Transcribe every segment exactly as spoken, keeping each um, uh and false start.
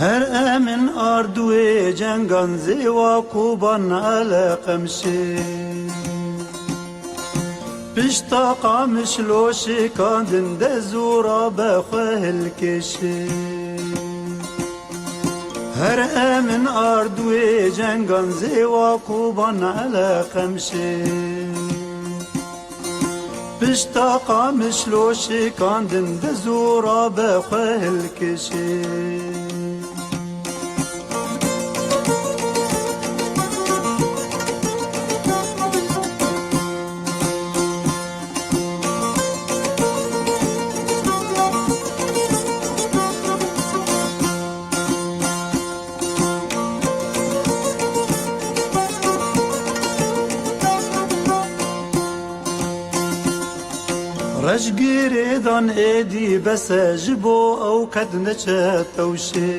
Her emin arduê cengan zêwa Koban ele qemşê. Pişta Qamişlo şikandin de zora be xwe hilkêşê. Her emin arduê cengan zêwa Koban ele qemşê. Pişta Qamişlo şikandin de zora be xwe hilkişê. Reş girêdan êdî bes e, ji bo ew qet neçe tewşê.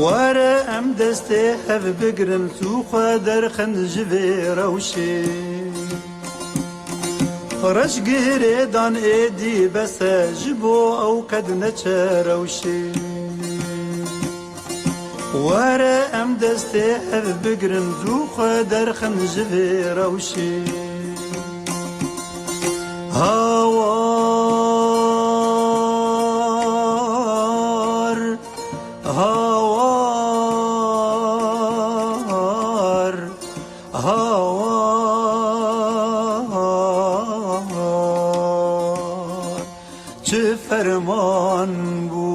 Were em destê hev bigrin, zû xwe derxin ji vê rewşê. Reş girêdan êdî bes e, ji bo ew qet neçe rewşê. Were em destê hev bigrin, zû xwe derxin ji vê rewşê. Hawar, hawar, hawar, çi ferman bû.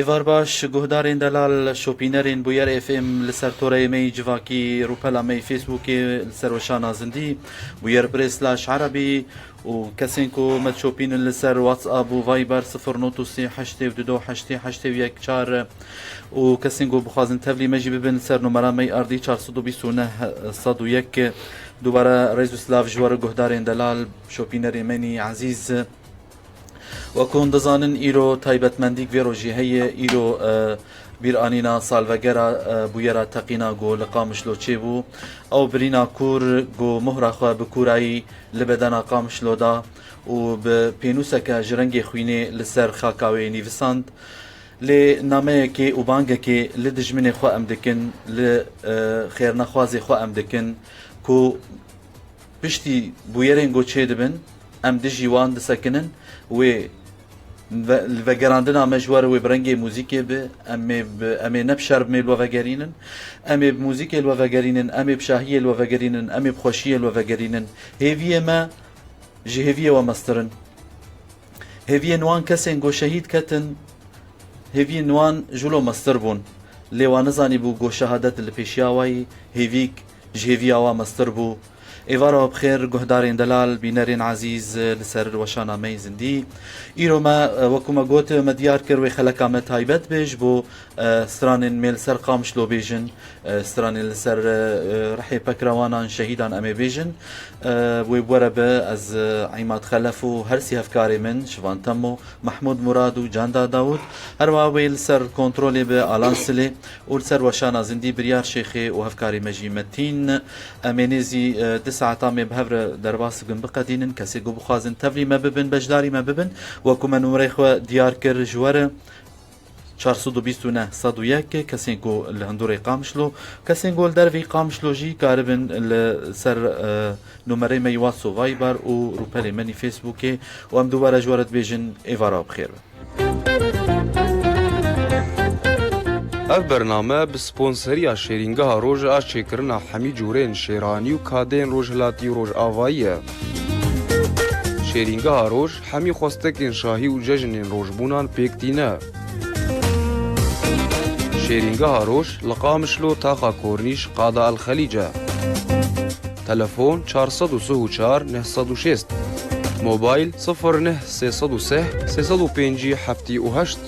Êvar baş, guhdarên delal, şopînerên Bûyer F M li ser toreyê me yî civakî, rûpela me yî Facebookê li ser weşana zindî, Bûyer Press slash Erebî, û kesên ku me dişopînin li ser WhatsApp û Viber sifir not û sê heştê û du do heştê heştê û yek çar û kesên ku bixwazin tevlî me jî bibin li ser numera me yî ardî çar sed û bîst û neh sed û yek. Dubare rêz û silav ji we re guhdarên delal, şopînerê me yî ezîz. Wek hûn dizanin, îro taybetmendîk vê rojî heye. Îro, e, bîranîna salvegera, e, bûyera teqîna ku li Qamişlo çêbû. Ew birîna kûr ku mohra xwe bi kûrayî li bedena Qamişlo da û bi pênûseke ji rengê xwînê li ser xaka wê nivîsand. Lê nameyekê û bangekê li dijminê xwe em dikin, li, e, xêrnexwazê xwe em dikin ku piştî bûyerên ku çêdibin, em dijî wan disekinin. Wê ve-, li vegerandina me ji we re wê bi rengê muzîkê bi, em ê bi, em ê ne bi şer bi mê li we vegerînin, em ê bi muzîkê li we vegerînin, em ê bi şahiyê li we vegerînin, em ê bi xweşiyê li we vegerînin. Hêviyê me ji hêviyê we mestir in. Hêviyên wan kesên ku şehîd ketin, hêviyên wan ji lo mestir bûn. Lê wan nizanîbû ku şehadet li pêşiya we yî, hêvîk ji hêviya wa mestir bû. Êvara we bi xêr, guhdarên delal, bînerên ezîz, li ser weşana me yî zindî. Îro me, e, wekû me got, me diyar kir wê xeleka me taybet be ji bo, e, stranên mê li ser Qamişlo bêjin, e, stranên li ser, e, e, rihê pekrewanan, şehîdan em ê bêjin. E, wê bi we re be, ez, e, Îmad Xelef û her sî hevkarê min, Şivan Temo, Mehmûd Murad û Canda Dawûd, herwiha wê li ser kontrolê be Alan Silê û li ser weşana zindî Biryar Şêxê û hevkarê me jî Metîn. Em ê nêzî, e, du saeta me bi hev re derbas bikin, biqedînin. Kesê ku bixwazin tevlî me bibin, beşdarî me bibin, wekû me numreyê xwe diyar kir ji we re, çar sed û bîst û neh sed û yek, kesên ku li hundurê Qamişlo, kesên ku li dervî Qamişlo jî karibin li ser, e, numereyê me yî WhatsApp, Viber û rûpelê me nî Facebookê û em dubare ji we re dibêjin êvara we bi xêr be. Ev bername bi sponseriya Şêrîngeha Roj a çêkirina hemî cûrên şêranî û kadeyên rojhilatî û rojavayî ye. Şêrîngeha Roj hemî xwestekên şahî û cejnên rojbûnan pêk tîne. Şêrîngeha Roj li Qamişlo, taxa Kornîş, qada El Xelîc e. Telefon: çar sed û sih û çar neh sed û şêst. Mobayl: sifir neh sê sed û sih sê sed û pêncî heftî û heşt.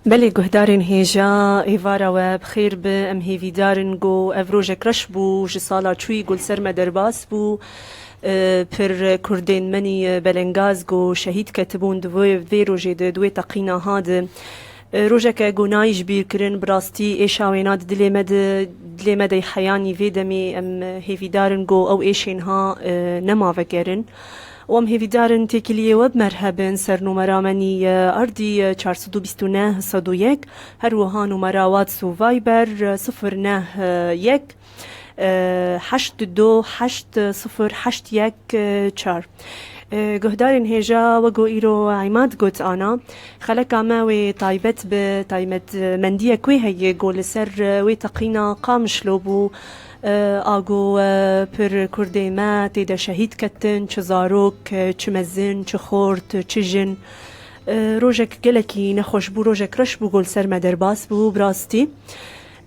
Belê guhdarên hêja, êvara we bi xêr be. Em hêvîdar in ku ev rojek reş bû, ji sala çûyî ku li ser me derbas bû. E, pir kurdên menî, e, belengaz ku şehîd ketibûn di vê, vê rojê de, di wê teqîna ha de. E, rojeke ku nayî ji bîr kirin, bi rastî êşa wêna di dilê me de, dilê me de heyanî vê demê em hêvîdar in ku ew êşên ha, e, nema vegerin. Û em hêvîdar in têkiliyê we bi me re hebin ser numera me nî, e, erdî, e, çar sed û bîst û neh sed û yek, her wiha numera WhatsApp û Viber, e, sifir neh yek, e, heşt du heşt sifir heşt yek çar. E, guhdarên hêja, wek ku îro Îmad got ana, xeleka me wê taybet bi, taybet, e, mendiyek wê heye ku li ser, e, wê teqîna Qamişlo bû. E, a ku, e, pir kurdê me tê de şehîd ketin, çi zarok, e, çi mezin, çi xort, çi jin. E, rojek gelekî nexweş bû, rojek reş bû ku li ser me derbas bû, bi rastî.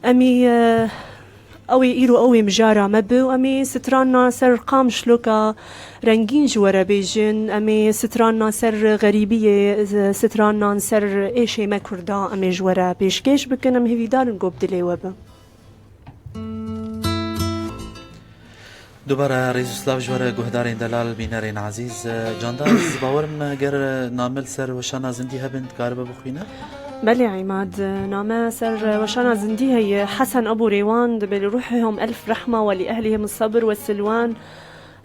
Em ê, e, ew ê îro ew ê mijara me bi û em ê strana ser Qamişloka rengîn ji we re bêjin, em ê strana ser xerîbiyê, e, stranan ser êşê me Kurda em ê ji we re pêşkêş bikin, em hêvîdar in ku bi dilê we bi. Dubare rêz û silav ji we re guhdarên delal, bînerên ezîz. Canda, ez bawer im ger name li ser weşana zindî hebin, dikaribe bixwîne? Belê Îmad, name ser weşana zindî heye. Hesen Ebû Rêwan dibê: "Li ruhihim elf rehma ve li ehlihim sabir ve silwan."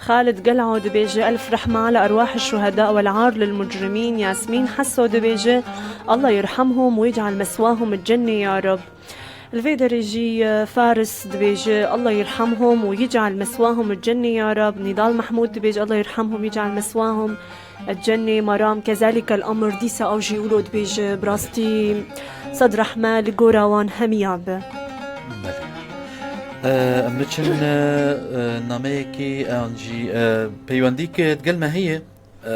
Xalid Gelao dibêje: "Elf rehma ala erwah şuheda vel ar lil mucrimin." Yasmîn Heso dibêje: "Allah yerhamhum ve yec'al meswahum cennê ya Rab." Li vê derê jî, e, Faris dibêje: "Allah yerhamhum ve yec'al meswahum cennê ya Rab." Nîdal Mehmûd dibêje: "Allah yerhamhum ve yec'al meswahum cennê." Maram kezalîk el emr, dîsa ew jî wilo dibêje: "Bi rastî sed rehme li gora wan hemiyan be." Belê. E, em biçin, e, e, nameyekî, e, an jî, e, peywendîk, e, digel me heye. E,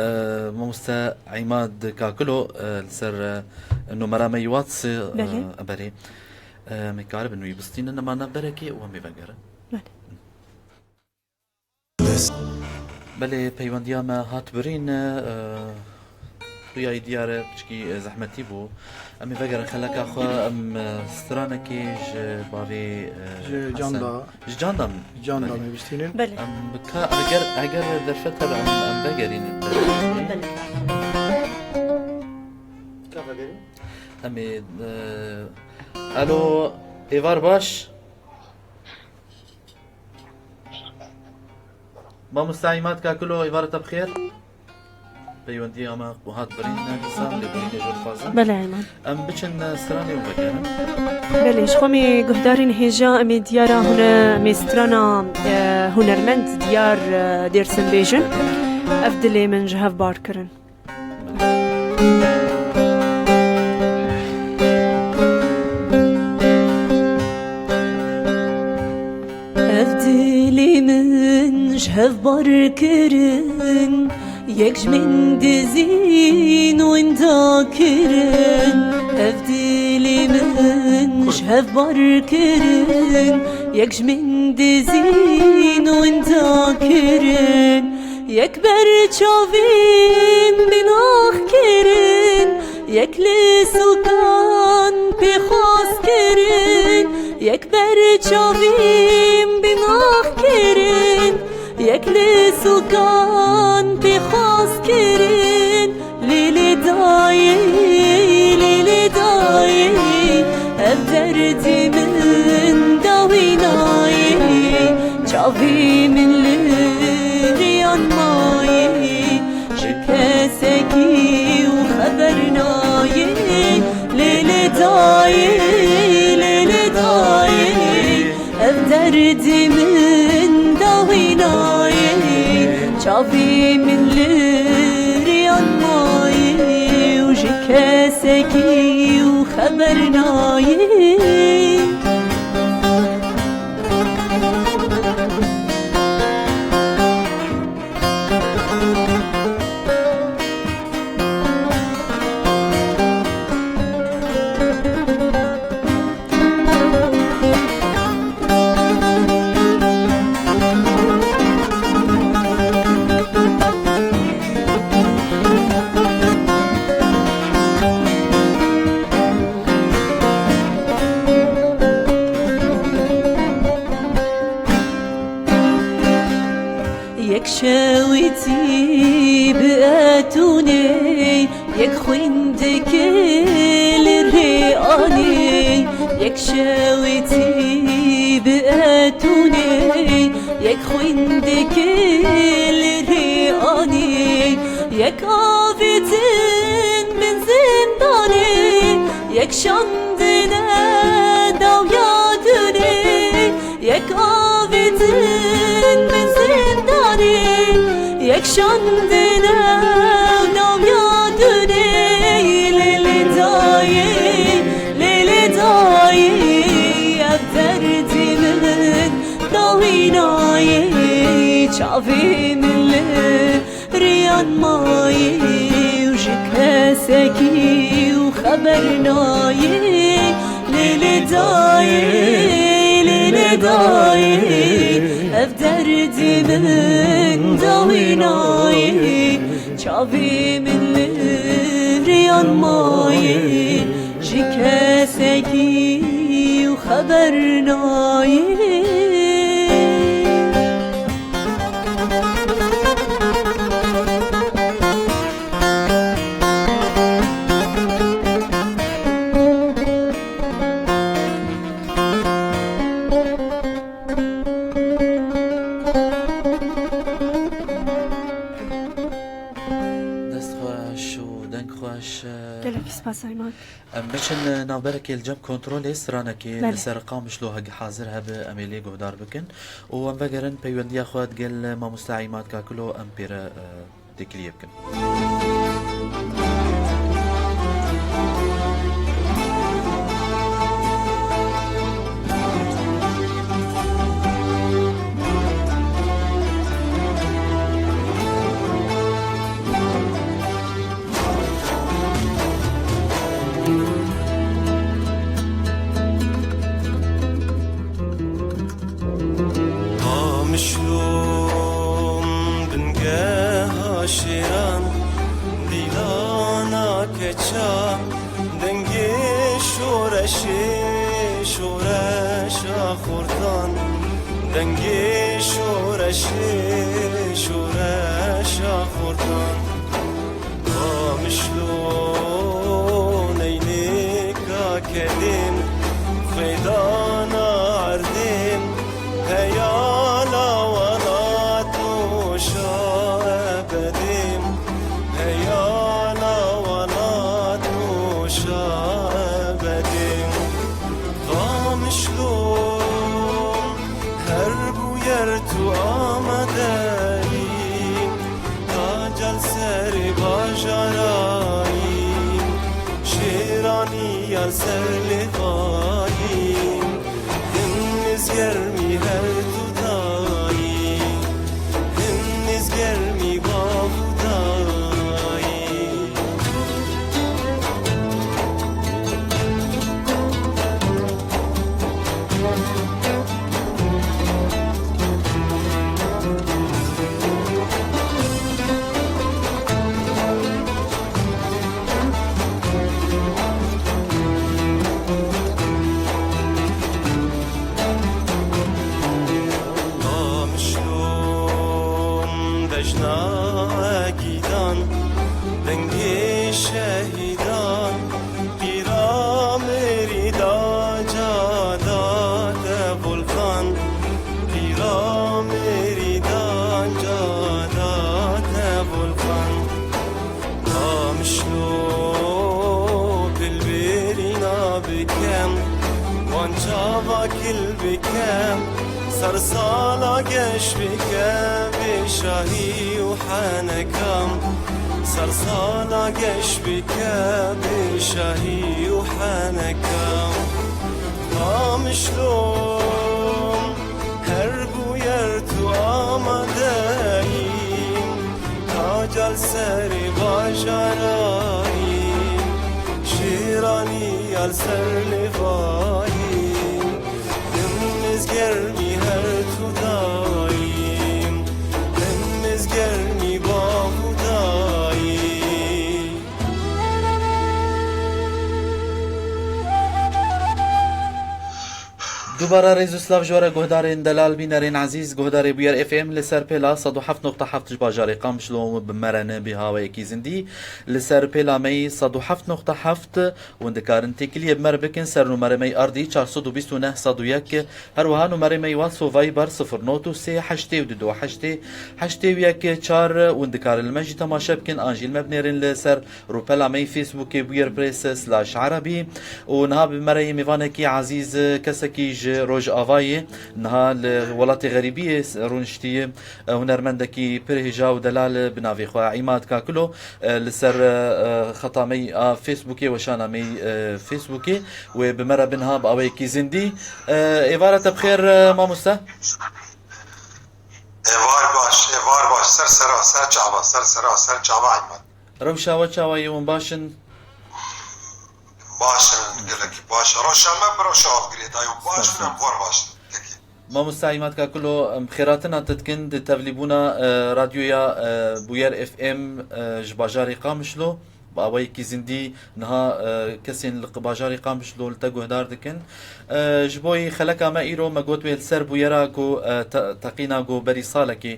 mamoste Îmad Kakilo, e, li ser, e, numera me yî WhatsApp, e, Belê. Berê. E, em ê karibin wî bistînin, nema navberekê û em ê vegerin. Belê. Belê, peywendiya me hat birîn, e, Riyayî diyar e, piçkî, e, zehmetî bû. Em ê vegerin xeleka xwe, em, e, stranekê ji bavê, e, Ji Hesen. Canda. Ji Canda min. Canda Belê. Me bistînin. Belê. Em bi ka-, eger, eger derfet hebe em, em vegerîn. Belê. Ka vegerîn? Em ê, e, alo, êvar baş. Mamoste Îmad Kakilo, êvara te bi xêr. Peywendiya me hat birîn, ne dîsan lêborînê jê dixwazim. Belê, Îmad. Em biçin, e, stranê û vegerin. Belê, ji xwe em ê guhdarên hêja, em ê diyara hune-, em ê strana, e, hunermend Diyar, e, Dêrsim bêjin. Ev dilê min ji hev bar kirin. Ev dilê min ji hev bar kirin, yek ji min dizîn winda kirin. Ev dilê min ji hev bar kirin, yek ji min dizîn winda kirin. Yek ber çavên bînax kirin, yek li sûkan pêxwas kirin. Yek ber çavên bînax kirin, yek li sûkan pêxwas kirin. Lê lê dayê, lê lê dayê, ev derdê min dawî nayê. Çavê min li riyan mayê, ji kesekî û xeber nayê. Lê lê dayê, lê lê dayê, ev derdê min dawî nayê. Çavê min li riyan mayê û ji kesekî û xeber nayê. Şewitî bi etûnê, yek xwîndekê li rê anê, yek şewitî bi etûnê, yek xwîndekê li rê anê, yek avêtin min zindanê, yek şandine dawiya dunê. Yek avêtin min zindanê, yek şandine dawiya dunê. Lê lê dayê, lê lê dayê, ev derdê min dawî nayê, çavê min li riyan mayê û ji kesekî û xeber nayê. Lê lê dayê, lê lê dayê, ev derdê min dawî nayê, çavê min li riyan mayê, ji kesekî û xeber nayê. Dest xweş û deng xweş. Gelekî spas Ayman. Em biçin navberekê li cem kontrolê stranekê Belê. li ser Qamişlo heg hazir hebe em ê lê guhdar bikin û em vegerin peywendiya xwe digel mamoste Îmad Kakilo em pê re, e, têkiliyê bikin. Qamişlo bingeha şêran, dîlana keçan, dengê şoreşê, şoreşa xortan, dengê şoreşê, şoreşa xortan. Qamişlo neynêka kedên, xwêdana erdên, heyala welat noşa ebedên, heyala welat noşa ebedên. Qamişlo her bûyer tu amadeyî, taca li serê bajarayî, şêranî ya li ser lêvayî, hin nizgermî her tu dayî, hin nizgermî bav û dayî. Qamişlo bejna egîdan, dengê şehîdan, Pîra mirî da ca da te volkan, pîra mirî da ca da te volkan. Qamişlo pilbêrîna bikem, wan çava kil bikem, ser sala geş bike bê şahî û henekam. Ser sala geş bike bê şahî û henekam. Qamişlo her bûyer tu amadeyî, taca li serê bajarayî, şêranî ya li ser lêvayî. Hin nizgermî her tu dayî, hin nizgermî bav û dayî. Bara rêz û silav ji we re guhdarên delal, bînerên ezîz, guhdarê Bûyer F M li ser pêla sed û heft nokta heft ji bajarê Qamişlo bi me re ne bi haweyekî zindî. Li ser pêla me yî sed û heft nokta heft, hûn dikarin têkiliyê bi me re bikin ser nûmerê me yî ardî çar sed û bîst û neh sed û yek, her wiha nûmerê me yî WhatsApp û Viber sifir not û sê heştê û du du heştê heştê û yek çar, hûn dikarin li me jî temaşe bikin an jî li me binêrin li ser rûpela me yî Facebookê Bûyer Press slash Erebî. Û niha bi me re yê mêvanekî ezîz, kesekî ji Rojavayê, niha li welatê xerîbiyê rûniştiye, hunermendekî pir hêja û delal bi navê xwe Îmad Kakilo, li ser xeta me yî a Facebookê, weşana me yî Facebookê, wê bi me re bin ha bi aweyekî zindî. Êvara te bi xêr, mamoste. Êvar baş, êvar baş. Ser sera, ser çava, ser sera, ser çava Îmad. Rewşa we çawa ye, hûn baş in? Baş in, gelekî baş. Rewşa me bi rewşa Agirê de, hûn baş in, em xwe baş in. Peki. Mamoste Îmad Kakilo, em xêratina te dikin di tevlîbûna, e, radyoya, e, Bûyer F M, e, ji bajarê Qamişlo. Bi awayekî zindî niha, e, kesên li q-, bajarê Qamişlo li te guhdar dikin. E, ji bo yî xeleka me îro me got wê li ser bûyera ku, e, te-, teqîna ku berî salekê,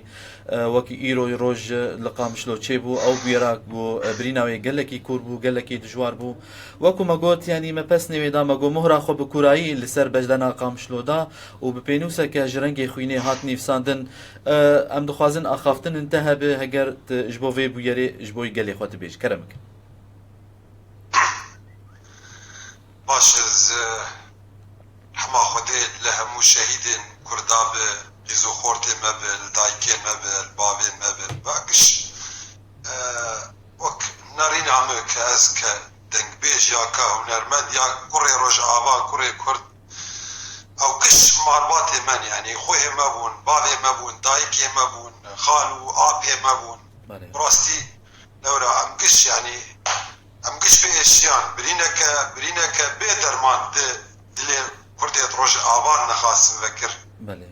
e, wekî îro roj li Qamişlo çêbû, ew bûyera ku, e, birîna wê gelekî kûr bû, gelekî dijwar bû. Wekî me got, yanî me pesnê wê da, me got mohra xwe bi kûrayî li ser bejdena Qamişlo da û bi pênûseke ji rengê xwînê hat nivîsandin, e, em dixwazin axaftinên te hebe, heger tu ji bo vê bûyerê ji bo gelê xwe tu bêj. Kerem bike. Baş, ez, e, hema Xwedê li hemû şehîdên Kurda bi, qîz û xortê me bi, li dayikê me bi, li bavê me bi, bi giş, e, wek nerîna min ke ez ke dengbêj ya ke hunermend ya kurê Rojava, kurê Kurd, ew giş malbatê me ne, yanî xwehê me bûn, bavê me bûn, dayikê me bûn, xal û apê me bûn. Belê. Bi rastî, lewra em giş, yanî, em giş bi êşiyan, birîneke, birîneke bê derman di dilê Kurdê di Rojava nexasim vekir. Belê.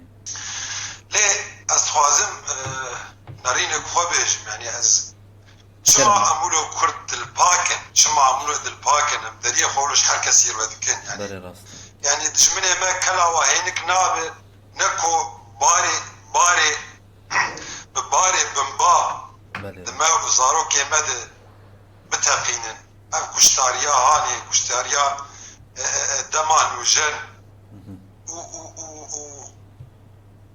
Lê ez dixwazim, e, nerînek xwe bêjim, yanî ez çima Kerem. Em wilo Kurd dilpak in, çima em wilo dilpak in, em deriyê xwe wilo ji her kesî re dikin, yanî. Belê rast. Yanî dijminê me kela wa hênik nabe, ne ku barê, barê, bi barê binba Belê. Di me û zarokê me de biteqînin. Ev kuştariya hanê, kuştariya, e, e, e, dema nûjen Hı hı. û, û, û, û,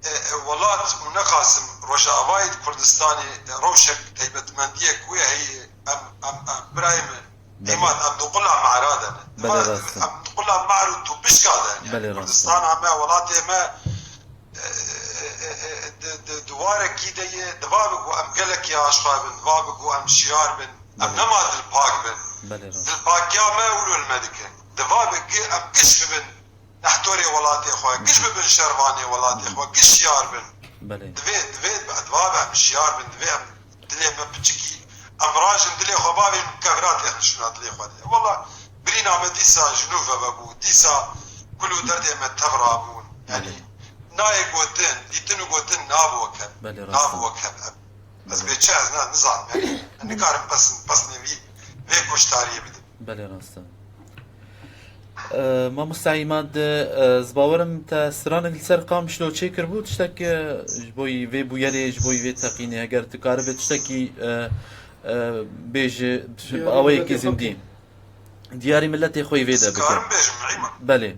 e, e, welat û nexasim Rojavayê di Kurdistanê, e, rewşek taybetmendiyek wê heye. Em, em, em, birayê min, Belê. Îmad, em di qula mehra de ne. Belê, Dema rast e. Em di qula mehr û tûbişka de ne. Belê, rast e. Kurdistana me, welatê me, e, e, e, e, di, di, di warekî de ye, divabe ku em gelekî aşqa bin, divabe ku em şiyar bin, em Belê. Nema dilpak bin. Belê, rast. Dilpakiya me wilo li me dike. Divabe ku em giş bibin nehtorê welatê xwe, giş bibin şervanê welatê xwe, giş şiyar bin. Belê. Divê, divê, divabe em şiyar bin, divê em dilê me piçikî, em rajin dilê xwe bavên kevra têxin şûna dilê xwe de. Wela birîna me dîsa ji nû ve vebû, dîsa kul û derdê me tev rabûn. Yanî Belê. Nayê gotin, dîtin û gotin nabû wek hev. Belê, rast e. Nabû wek hev. Ez Belê. Bê çi ez ne, nizanim. Yanî nikarim pesn, pesnê vî, vê goştariyê bidim. Belê, rast e. E, mamoste Îmad, e, ez bawerim te stranek li ser Qamişlo çêkiribû, tiştek, e, ji bo yî vê bûyerê, ji bo yî vê teqînê, heger tu karibê tiştekî, e, e, bêjî, Diyarî aweyekî milletê xwe zindî. Diyarî milletê xwe yî vê de bike. Dikarim bêjim, Îmad? Belê.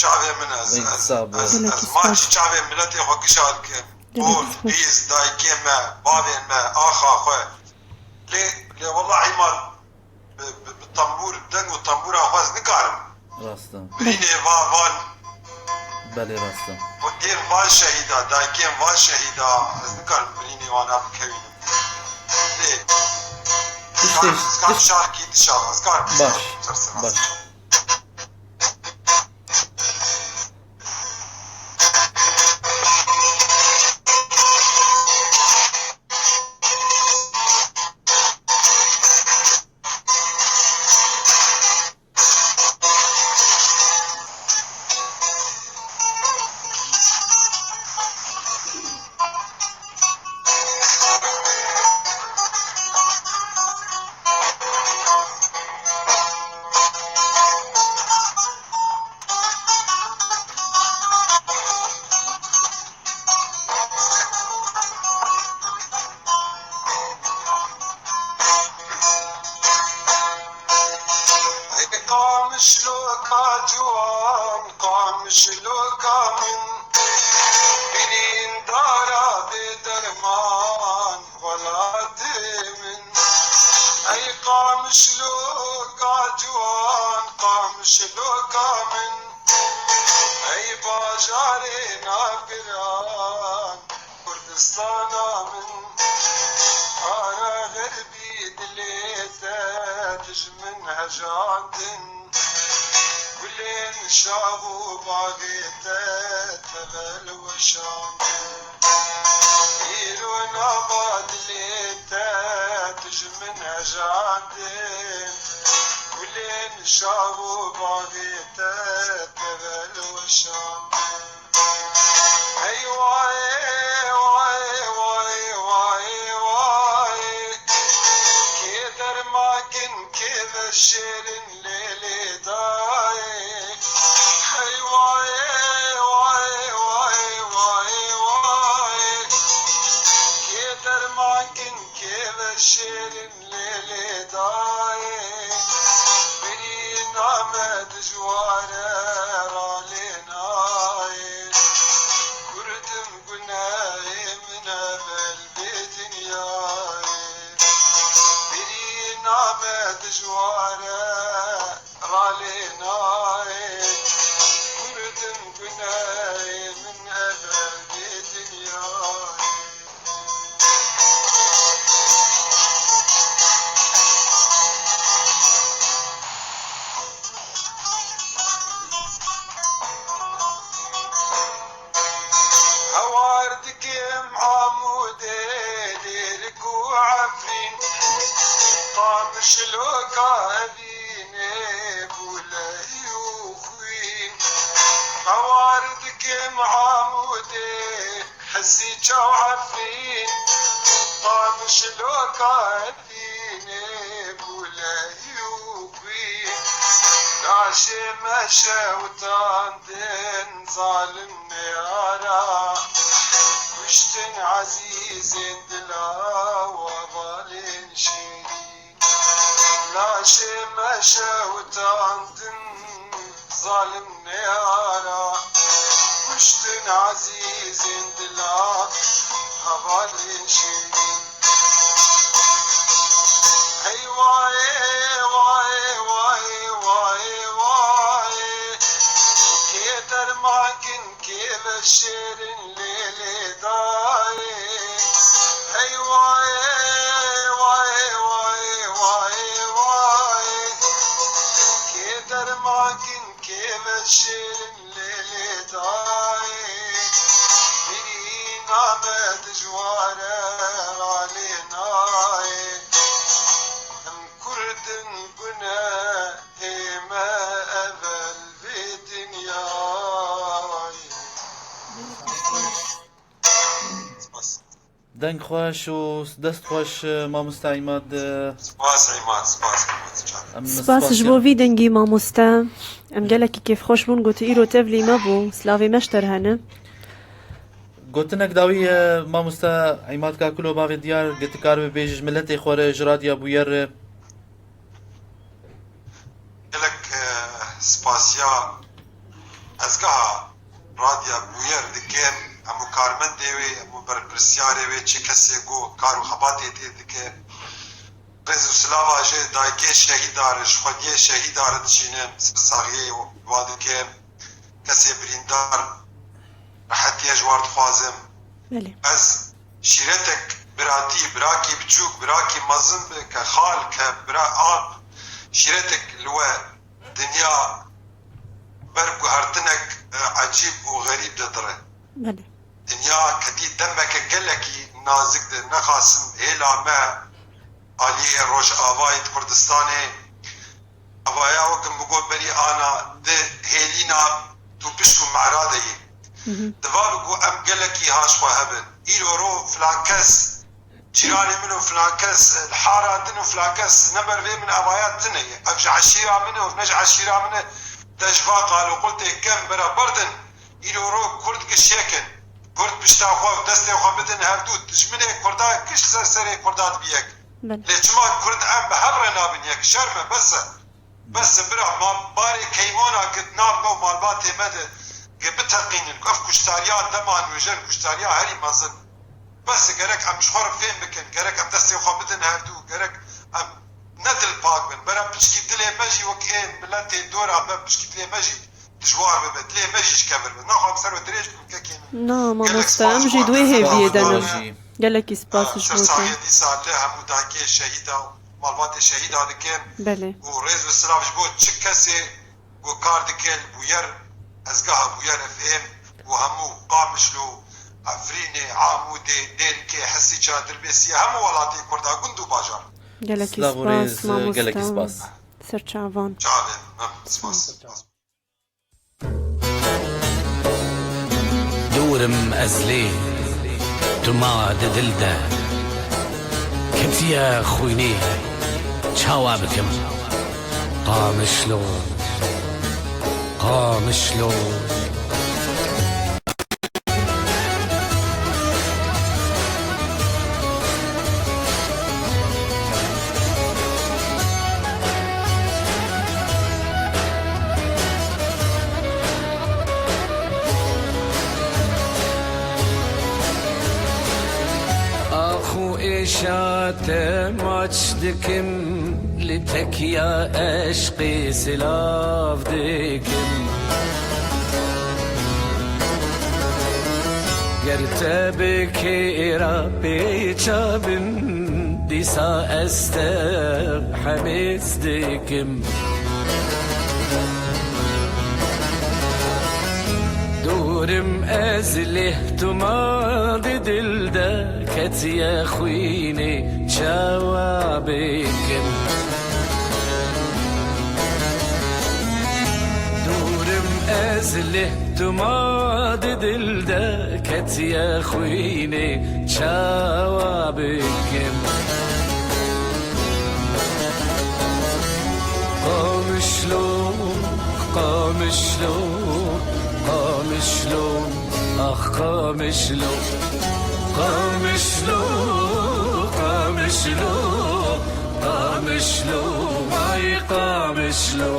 Çavê min ez, Ey, ez, sağ ol. Ez, Gelekî ez spas. Maçî çavê milletê xwe gişa dikim. Gelekî Ol, spas. Bîz, dayikê me, bavê me, axa xwe. Lê, lê wela Îmad, bi, bi, bi tembûr, deng û tembûra xwe ez nikarim. Rast e. Birînê va-, van. Belê, rast e. Xwediyên van şehîda, dayikên van şehîda, ez nikarim birînê wana bikewînim. Lê, Tiştê, ez karim, ez karim tiş- şarkî dişa, ez karim Baş, ser sera. Baş. Şiloka min, ey bajarê navgiran, Kurdistana min, para xerbî dilê te dijmin hejandin. Gulên şax û baxê te tevel weşandin. Îro nava dilê te tu ji min hejandin. Gulên şax û baxê te tevel weşandin. Hey wayê, wayê, wayê, wayê, wayê. Kê dermakin, kê veşêrin lê lê dayê. Hey wayê, wayê, wayê, wayê, wayê. Kê dermakin, kê veşêrin lê lê dayê. Birîna me dijwar e, ralê nayê. Kurdim gunehê min evel vê dinyayê. Birîna me dijwar e, ralê nayê. Kurdim gunehê min evel vê dinyayê. Hawar dikim Amûdê, Dêrik û Efrîn, Qamişloka Evînê, Bûleyî û Xwîn. Hawar dikim Amûdê, Hesî çaw Efrîn, Qamişloka Evînê, Bûleyî û Xwîn. Laşê me şewitandin zalim neyara, kuştin ezîzên dila û hevalên şêrîn. Laşê me şewitandin zalim neyara, kuştin ezîzên dila, hevalên şêrîn. Hey wayê, wayê, wayê, wayê, wayê. Kê dermakin, kê veşêrin lê lê dayê. Hey wayê, wayê, wayê, wayê, wayê. Kê dermakin, kê veşêrin lê lê dayê. Birîna me dijwar e, ralê nayê. Em Kurdin gunehê me evel vê dinyayê. Spas. Deng xweş û dest xweş, mamoste Îmad. Spas Îmad, spas Îmad can. Em Spas ji bo vî dengî mamoste. Em gelekî kêfxweş bûn, got îro tevlî me bû. Silavê me ji te re hene. Gotinek dawî, e, mamoste Îmad Kakulo bavê diyar, ge tu kar bibêjî ji miletê xwe re, ji Radya Bûyer re. Gelek, e, spasiya ezgeha Radya Bûyer dikim, hemû karmendê wê, hemû berpirsiyarê wê, çi kesê ku kar û xebatê tê dike. Rêz û silava ji dayikê şehîda re, ji xwediyê şehîda re dişînim, saxiyê wa dikim. Kesê birîndar, rehetiyê ji wan dixwazim. Belê. Ez şîretek biratî, birakî biçûk, birakî mezin bi, ke xal, ke bira ab, şîretek li we dinya ber guhertinek, e, ecîb û xerîb de dire. Belê. Dinya ketî demeke gelekî nazik de, nexasim hêla me aliyê Rojavayê di Kurdistanê, avaya wek min got berî ana di hêlîna tu pişk û mera de yî. Hı hı. Diva bi ku em gelekî ha ji xwe hebin. Îro ro filan kes, cîranê min û filan kes, li hara din û filan kes, ne ber vê min evaya tune ye. Ev ji eşîra min e û ne ji eşîra min e. Te ji va qaloqultê kem bera berdin. Îro ro Kurd giş yek in. Kurd pişta xwe û destê xwe bidin hevdû, dijminê Kurda giş ser serê Kurda dibi yek. Belê. Lê çima Kurd em bi hev re nabin yek? Şerm e, bes e. Bes e bira, ma barê keymona ki di nav me û malbatê me de ki biteqînin, ku ev kuştariya dema nûjen, kuştariya herî mezin. Bes e, gerek em ji xwe re fêm bikin, gerek em destê xwe bidin hevdû, gerek em ne dilpak bin. Bera piçkî dilê me jî wek ê miletê dora me, piçkî dilê me jî dijwar bibe, dilê me jî ji kevir be. Naxwazim ser we dirêj bim kekê min. Na, gelek mamoste, spas em jî ji wê hêviyê de ne. Gelekî spas ji bo te. Sersaxiyê dîsa li hemû dayikê şehîda û malbatê şehîda dikin. Belê. Û rêz û silav ji bo çi kesê ku kar dike li bûyer, ezgeha bûyer F M û hemû Qamişlo, Efrînê, Amûdê, Dêrikê, Hesîça, Dirbêsiyê, hemû welatê Kurda, gund û bajar. Gelekî spas, mamoste. Gelekî spas. Ser çavan. Çavên, em, spas. Dûrim ez lê, tu ma di dil de. Ketiye xwînê, çawa bikim? Qamişlo, Qamişlo. Ax û êşa te maç dikim, li tekiya eşqê silav dikim. Ger te bi kêra pêça bim, dîsa ez te hemêz dikim. Dûrim ez lê, tu ma di dil de, ketiye xwînê, çawa bikim? Dûrim ez lê, tu ma di dil de, ketiye xwînê, çawa bikim? Qamişlo, Qamişlo, Qamişlo, ax Qamişlo. Qamişlo, Qamişlo, Qamişlo, vay Qamişlo.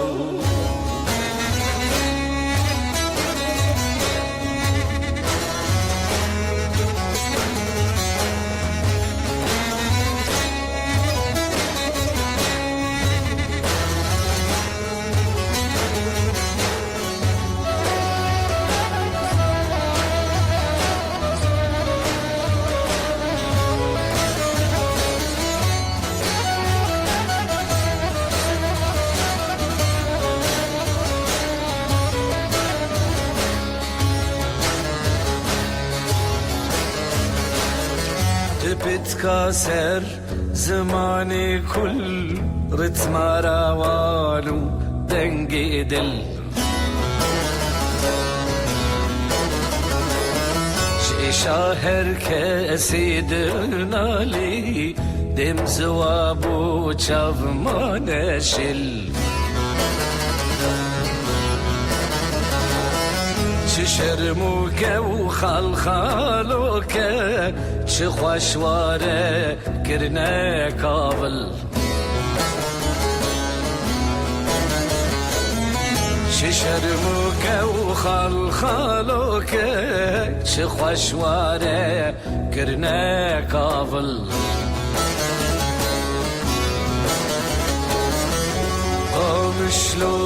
Ti pitka ser zimanê kul, ritma rawan û dengê dil. Ji êşa her kesî dinalî, dêm ziwa bû çav mane şil. Çi şermûke û xalxaloke, çi xweş ware kirine kavil. Çi şermûke û xalxaloke, çi xweş ware kirine kavil. Qamişlo,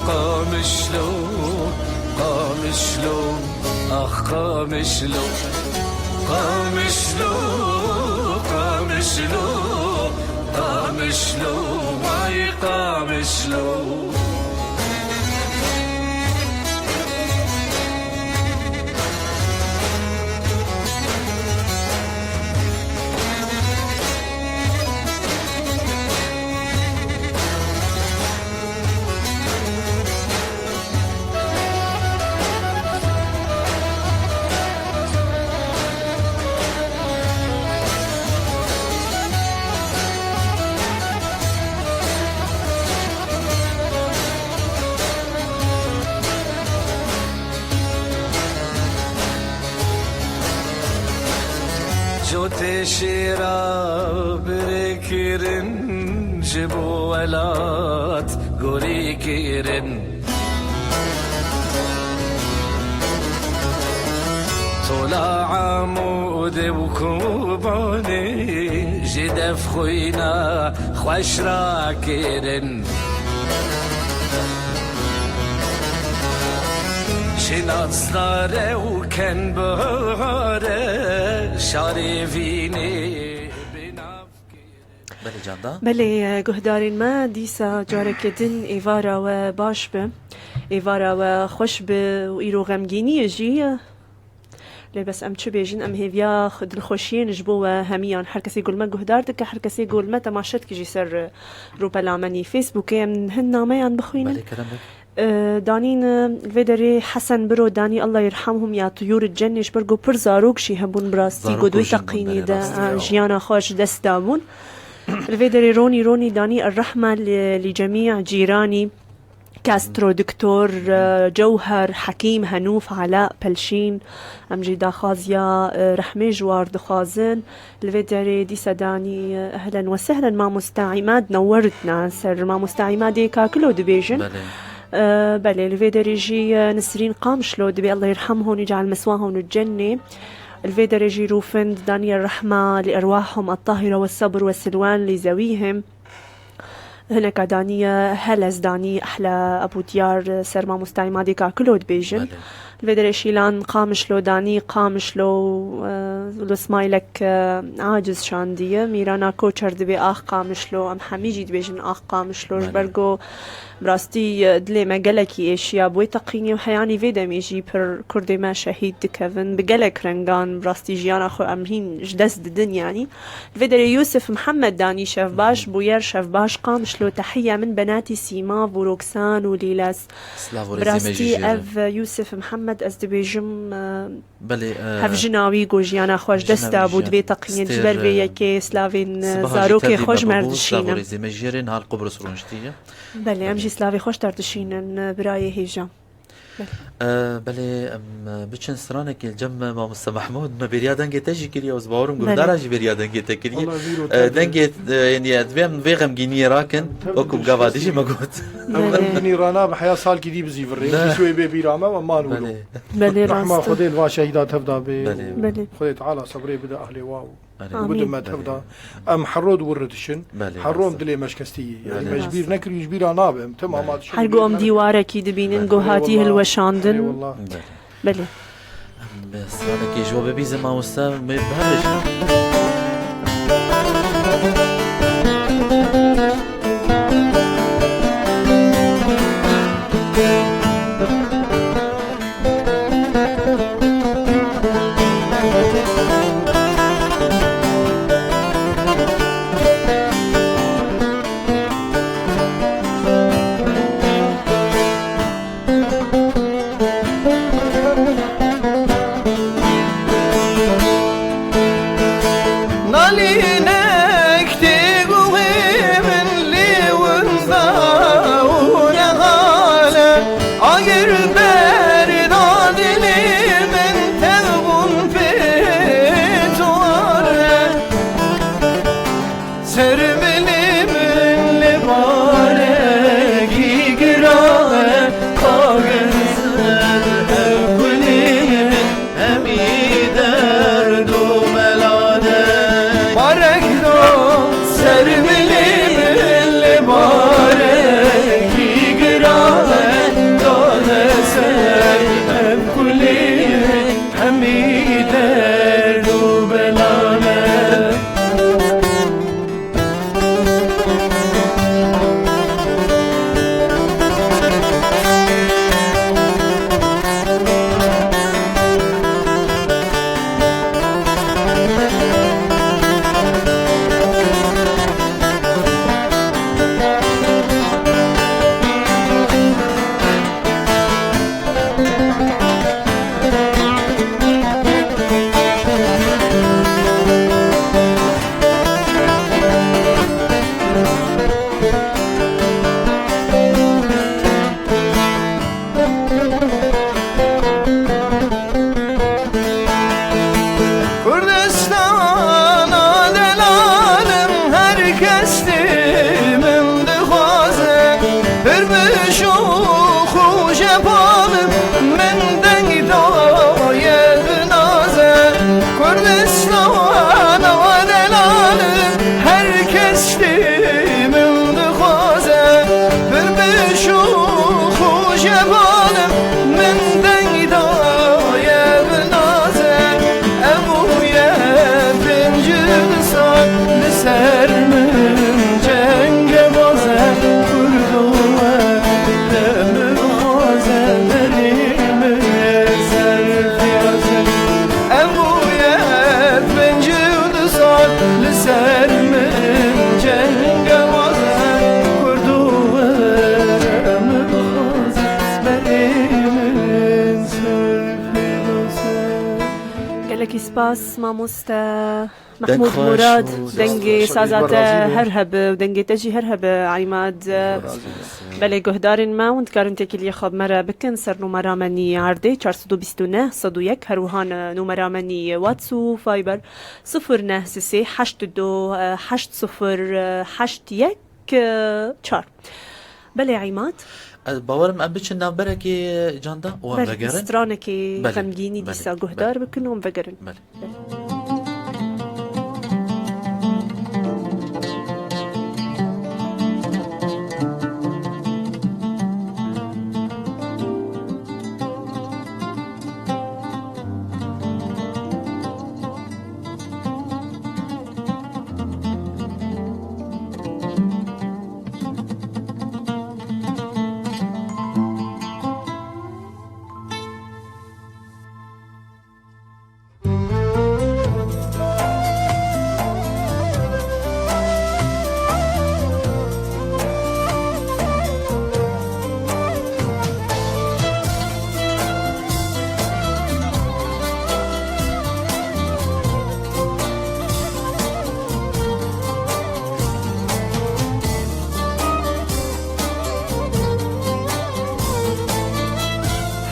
Qamişlo, Qamişlo, ax Qamişlo. Qamişlo, Qamişlo, Qamişlo, vay Qamişlo. Cotê şêra birê kirin, ji bo welat gorî kirin. Tol Amûdê û Kobanê ji dev xwîna xweş rakirin. Ji nadsnare û kenbare şarê vînê bi nav kirin. Belê Candan. Belê, e, guhdarên me, dîsa careke din êvara we baş be. Êvara we xweş be û îro xemgîniyê jî. Lê bes em çi bêjin, em hêviya xwe, dilxweşiyên ji bo we hemiyan, her kesê ku li me guhdar dike, her kesê ku li me temaşe dike jî ser, e, rûpela me nî Facebookê, em hin nameyan bixwînin. Belê, kerem bike. E, danîn, e, li vê derê Hesen Biro danî, "Allah yerhamhum ya tuyûr cennê", ji ber ku pir zarok jî hebûn bi rastî, Zarok ku û dwê jin bûn, teqînî belê, de, rastî e, ya. Jiyana xwe ji dest dabûn. Li vê derê Ronî, Ronî danî, "Errehma li, li cemî cîranî." Castro, Doktor, e, Cewher, Hekîm, Henûf, Ala, Pelşîn, em jî daxwaziya, e, rehmê ji war dixwazin. Li vê derê dîsa danî, e, ehlen we sehlen mamosta Îmad, newertna ser mamosta Îmadê Kakilo dibêjin. Belê. E, belê, li vê derê jî, e, Nisrîn Qamişlo dibê, "Allah yerhamhum ve yec'al meswahum cennê." Li vê derê jî Rûfind danî, "Rehma li erwahum et-tahira ve sabr ve silwan li zewîhim." Hineka danî, e, Heles danî, ehla Ebû Diyar, e, ser mamosta Îmadê Kakilo dibêjin. Belê. Li vê derê Şîlan Qamişlo danî, Qamişlo, e, li Smaylek, e, aciz şandiye. Mîrana Koçer dibê, "Ax Qamişlo", em hemî jî dibêjin, "Ax Qamişlo", ji Belê. ber ku bi rastî, e, dilê me gelekî êşiya bi wê teqînê û heyanî vê demê jî pir kurdê me şehîd dikevin. Bi gelek rengan bi rastî jiyana xwe em hîn ji dest didin yanî. Li vê derê Yûsif Mihemed danî, "Şevbaş Bûyer, şevbaş Qamişlo, tehiya min benatî Sîmav û Roksan û Lîlas." Silav û Bi rêzê me rastî jî jê re. ev Yûsif Mihemed ez dibêjim, e, Belê, e, hevjina wî ku jiyana xwe ji jina dest wî dabû, jiyana divê teqînê ji ber vê stêr, e, yekê slavên, e, sibaha jî zarokê tevlî xwe ji me me re bû, silav û dişînin. rêzê me jê re niha li qubr rûniştiye. Belê, em Belê. jî slavê xwe ji te re dişînin, e, birayê hêja. Belê. E, belê, em, e, biçin stranekê li cem me, mamoste Mehmûd, me bêriya dengê te jî kiriye, ez bawer im Belê. guhdara jî bêriya dengê te kiriye. Wala, vîr û E, tev e. dengê, e, yanî, e, divê em vê xemgîniyê rakin, Em tev wekû bi gava dişkestî. dijî me got. Em Belê. xemgînî rana bi heya salkî dî bizîvirî. Ne. Hîç wê bê bîra me, we man wilo. Belê. Belê, Rehma rast e. Xwedê li va şehîda tev da bê. Belê. Belê. Xwedê Teala sebrê bide ehlê wa û Belê. Amin. Bidin me tev da. Belê. Em herod wir dişin. Belê, Herom rast e. dilê me şkestî yî. Yanî Belê. me ji bîr Rast e. nekirî, ji bîra nabe. Em tim Belê. amadeşin Her gu em bîr dîwarekî dibînin, Belê. gu hatî Eyvallah. hilweşandin. Eyvallah. Belê. Belê. Em bi stranekê ji bo bibîzin mamoste, me bi hev re jî. Nalînek tê guhê min lê winda û nehale. Agir berda dilê min tevbûn pê Gelekî spas, mamoste Deng Mehmûd xweş Murad, û dengê saza te her hebe û dengê te jî her hebe, Îmad. Belê, guhdarên me, hûn dikarin têkiliyê xwe bi me re bikin ser numera me nî erdê, çar sed û bîst û neh, sed û yek, her wiha numera me nî WhatsApp û Viber, sifir neh sê sê heşt du heşt sifir heşt yek çar. Belê, Îmad. Ez bawerim em biçin navberekê canda û em vegerin. Stranekê xemgînî dîsa guhdar bikin û em vegerin. Belê.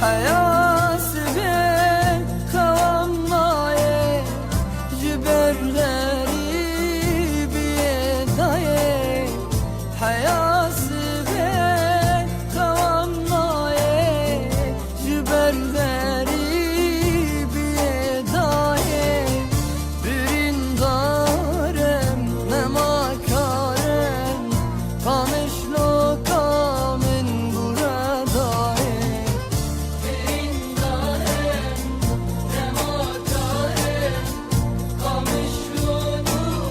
Heya sibê xewan nayê, ji ber xerîbiyê dayê. Heya sibê xewan nayê, ji ber xerîbiyê dayê. Birîndar im, nemakar im, Qamişloka min bûre dayê. Birîndar im, nemakar im, Qamişlo dûr.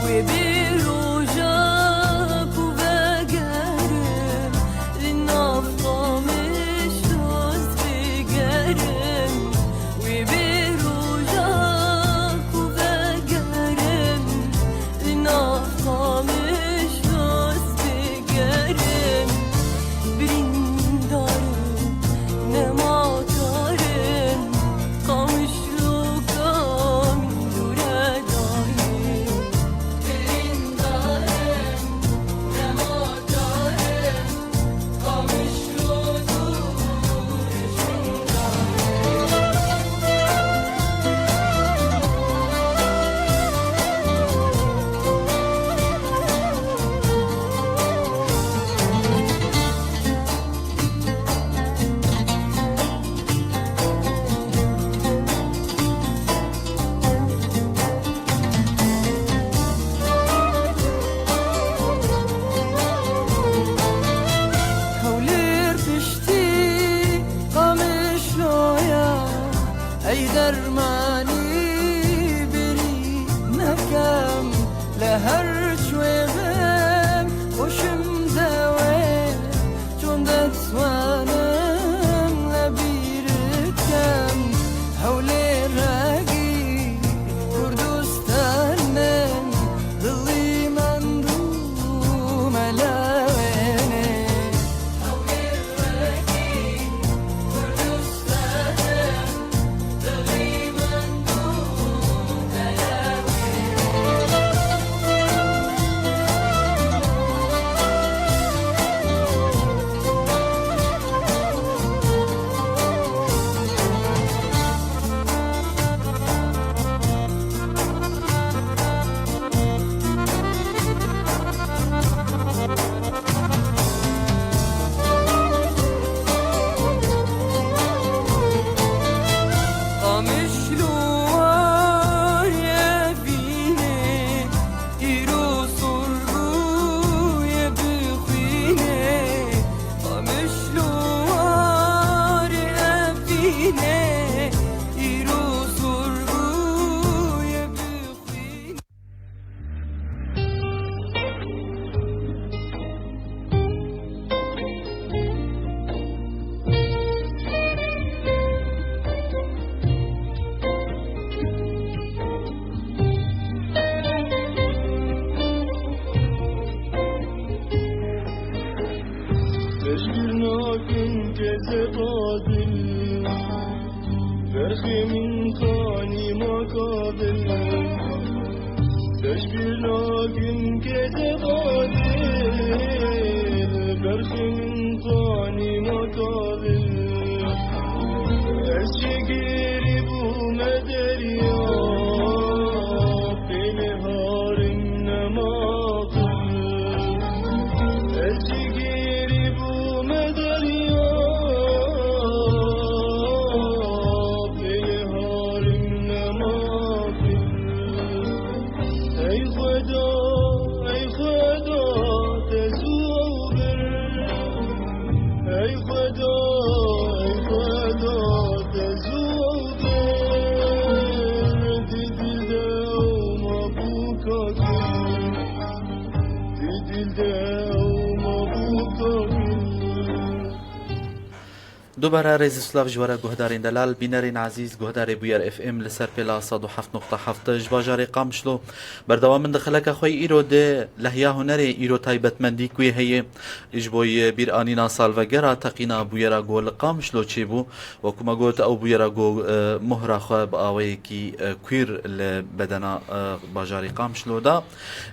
Wê bê roja ku vegerim, li nav Qamişlo ez bigerim. Wê bê roja ku vegerim, li nav Qamişlo ez bigerim. Birîndar im, nemakar im, Qamişloka min dûre dayê. Birîndar im, nemakar im, Hewlêr piştî Qamişloya, ey dermanî birî nekem, li her çwê bim xweşim dewê. Çond etwanim lebîr kem, Hewlêr regî Kurdistan min, dilî mend û me lewênê. Hewlêr regî Kurdistan min, dilî mend û me lewênê. Ey Xweda, te zû bir. Ey Xweda, ey Xweda, te zû bir. Di dil de ew mabûka kir. Di dil de ew mabûka kir. Dubare rêz û silav ji we re guhdarên delal, bînerên ezîz, guhdarê Bûyer F M li ser pêla sed û heft nokta heft ji bajarê Qamişlo. Berdewam in di xeleka xwe yî îro di lehiya hunerê îro taybetmendî ku yê heye ji bo yê bîranîna salvegera teqîna bûyera ku li Qamişlo çêbû. Wekû me got, ew bûyera ku, e, mohra xwe bi awayekî, e, kwîr li bedena, e, bajarê Qamişlo da.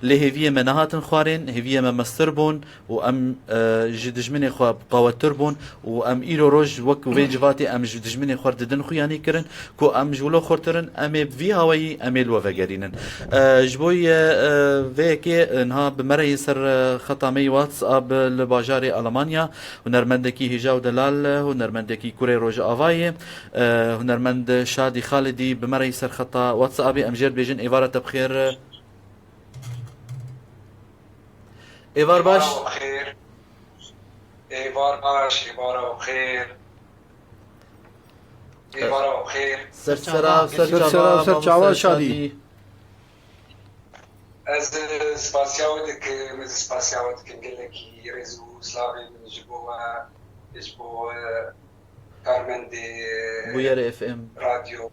Lê hêviyê me nehatin xwarên, hêviyê me mestir bûn. û em, e, ji dijminê xwe qawettir bûn û em îro roj wek vê civatê em ji dijminê xwe didin xuyanî kirin ku em ji wilo xurtir in, em ê bi vî awayî em ê li we vegerînin. E, ji bo yê, e, vê yekê, e, niha bi me re yê ser, e, xeta me yê WhatsApp li bajarê Alemanya, hunermendekî hêja û delal, e, hunermendekî kurê Rojavayê, e, hunermend Şadî Xalidî bi me re yê ser xeta WhatsAppê, em jê re dibêjin êvara te bi xêr. Êvar baş. Êvara xêr. Êvar baş, êvara xêr. Êvara xêr. Ser çava, ser çava, ser çava, mamoste Şadî. Ez, e, spasiya we dikim, ez spasiya we dikim gelekî rêz û slavê min ji bo we, ji bo, e, karmendê Bûyer F M. Radyo.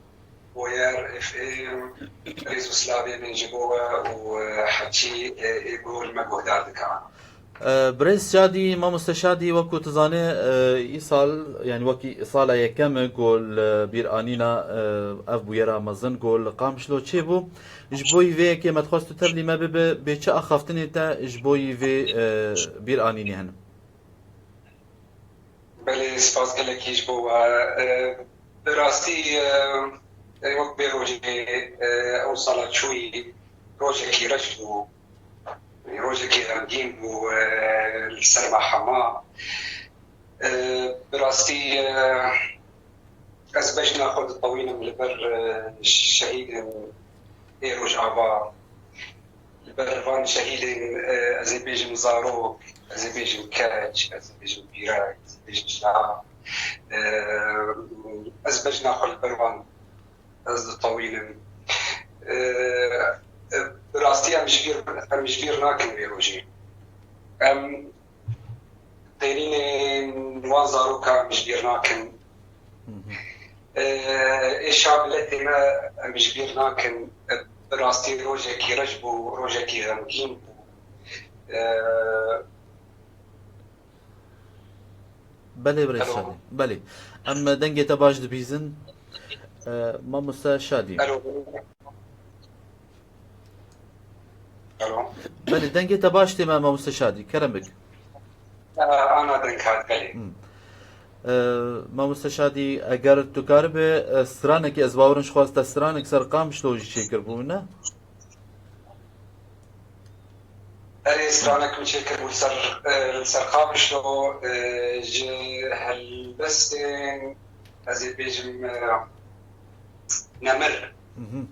Boyer F M, rêz û silavê min ji bo we û, e, heçî, e, ê ku li me guhdar dikan. E, birêz Şadî, mamoste Şadî, wekû tu zanî, e, îsal, yanî wekî sala yekem e ku li bîranîna, e, ev bûyera mezin ku li Qamişlo çêbû. Ji bo vê yekê me dixwest tu tevlî me bibe, bê çi axaftinê te ji bo vê, e, bîranînê hene? Belê, spas gelekî ji bo we. E, bi rastî, e, e, wek bê rojê, e, ew sala çûyî rojekî reş bû. Rojekî xemgîn bû, e, li ser me hema. E, bi rastî, e, ez bejna xwe ditewînim li ber, e, şehîdên ê Rojava. Li ber van şehîdên, e, ez ê bêjim zarok, ez ê bêjim keç, ez ê bêjim pîrek, ez ê bêjim jina. E, ez bejna xwe li ber wan ez ditewînim. E, e, bi rastî em ji bîr, em ji bîr nakin vê rojê. Em Têrînên wan zarokan em ji bîr nakin. Hı hı. Ê, êşa miletê me em ji bîr nakin. Bi rastî rojekî reş bû, rojekî xemgîn bû. Ê, Belê birêz Şadî. Belê. Em dengê te baş dibîzin. Ê, mamoste Şadî. Alo. Alo. Belê, dengê te baş tê me, mamoste Şadî. Kerem bik. Ee, ana deng hat, belê. Hmm. Ee, mamoste Şadî, eger tu karibe, e, stranekî, ez bawerim ji xwe te stranek ser Qamişlo jî çêkiribû, ne? Erê, stranek min çêkiribû li ser, e, li ser Qamişlo, e, ji helbestên, ez ê bêjim, e, nemir. Mhm.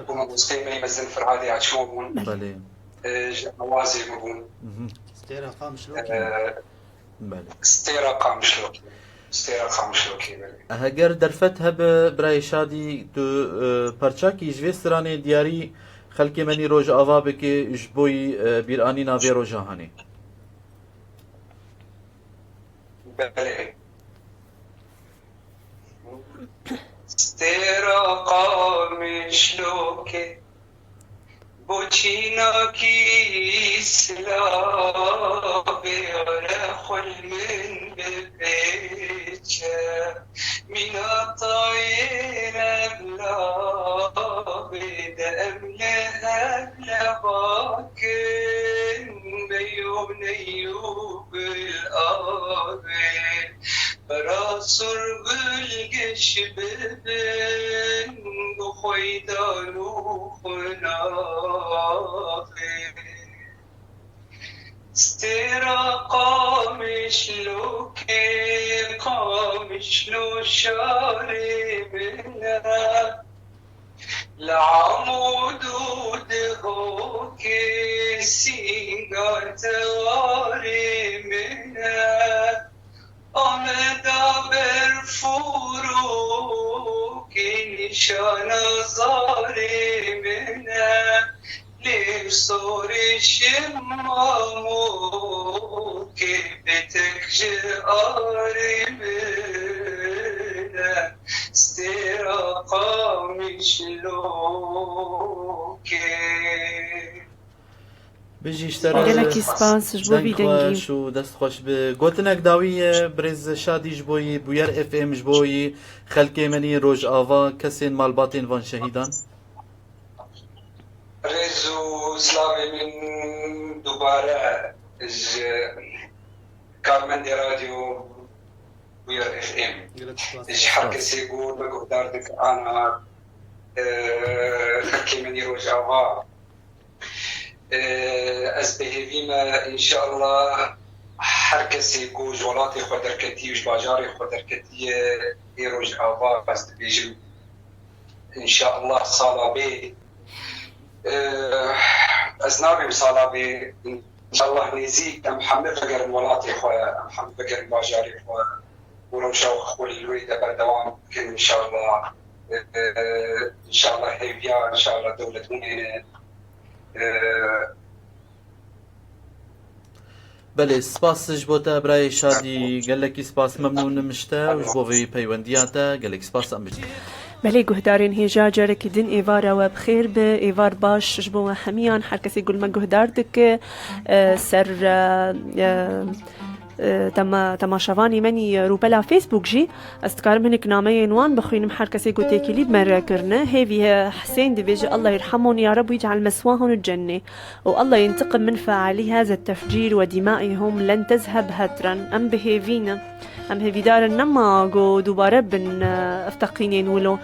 Ku mamosteyê me yê mezin Ferhadê Açmo bûn. Belê. E, ji awazê min bûn. Mhm. Stêra Qamişlo kî? E, Belê. Stêra Qamişlo kî? Stêra Qamişlo kî, belê. Heger derfet hebe, birayê Şadî, tu, e, perçakî ji vê stranê diyarî xelkê me nî Rojava bike ji bo yî, e, bîranîna vê roja hanê. Belê. Stêra Qamişlokê, bo çînakî silavê, are xwe li min bipêçe. Mîna tayê mevlavê de em li hev levakin, beyoneyû gul avê. Bera sur gul geş bibin, bi xweydan û xunavê. Stêra Qamişlokê, Qamişlo şarê min e. Li Amûd û Dihok Sînga tewarê min e, Ameda berfûrokê nîşana zarê min e, lê sorê şimamokê bi tek ji arê min e, stêra Qamişlokê. Bijî ji te re. Gelekî spas ji bo vî dengî. Deng xweş û dest xweş bi. Gotinek dawî ye, birêz Şadî ji bo yî, Bûyer F M ji bo yî, xelkê min yî Rojava, kesên malbatên van şehîdan. Rêz û silavê min dubare ji karmendê radyo Bûyer F M. Gelek spas. Ji her kesê ku me guhdar dike ana, e, xelkê min yî Rojava. E, ez bi hêvî me, înşallah, her kesê ku ji welatê xwe derketî û ji bajarê xwe derketiye, ê Rojava, ez dibêjim, înşallah, sala bê, e, ez nabêm sala bê, înşallah, nêzîk em hemî vegerin welatê xwe, em hemî vegerin bajarê xwe û rewşa xwe li wê de berdewam bikin, înşallah. E, e, înşallah hêviya, înşallah dewletbûnê ne. E, Belê, spas ji bo te birayê Şadî, gelekî spas, memnûn im ji te û ji bo vê peywendiya te, gelekî spas em bijî. Belê, guhdarên hêja, carekî din êvara we bi xêr be, êvar baş ji bo we hemiyan, her kesê ku li me guhdar dike, e, ser, e, e, e, tema-, temaşevanê me nî rûpela Facebook jî, ez dikarim hinek nameyên wan bixwînim, her kesê ku têkilî bi me re kirine. Hêvî he Hisên dibêje, "Allah yirhamon ya Reb û yec'al meswahon cennê." û "Allah yintiqim min fealî heze tefcîr we dîmaihum len tezheb hetren." Em bi hêvî ne. Em hêvîdar in nema ku dubare bin, e, ev teqînên wilo.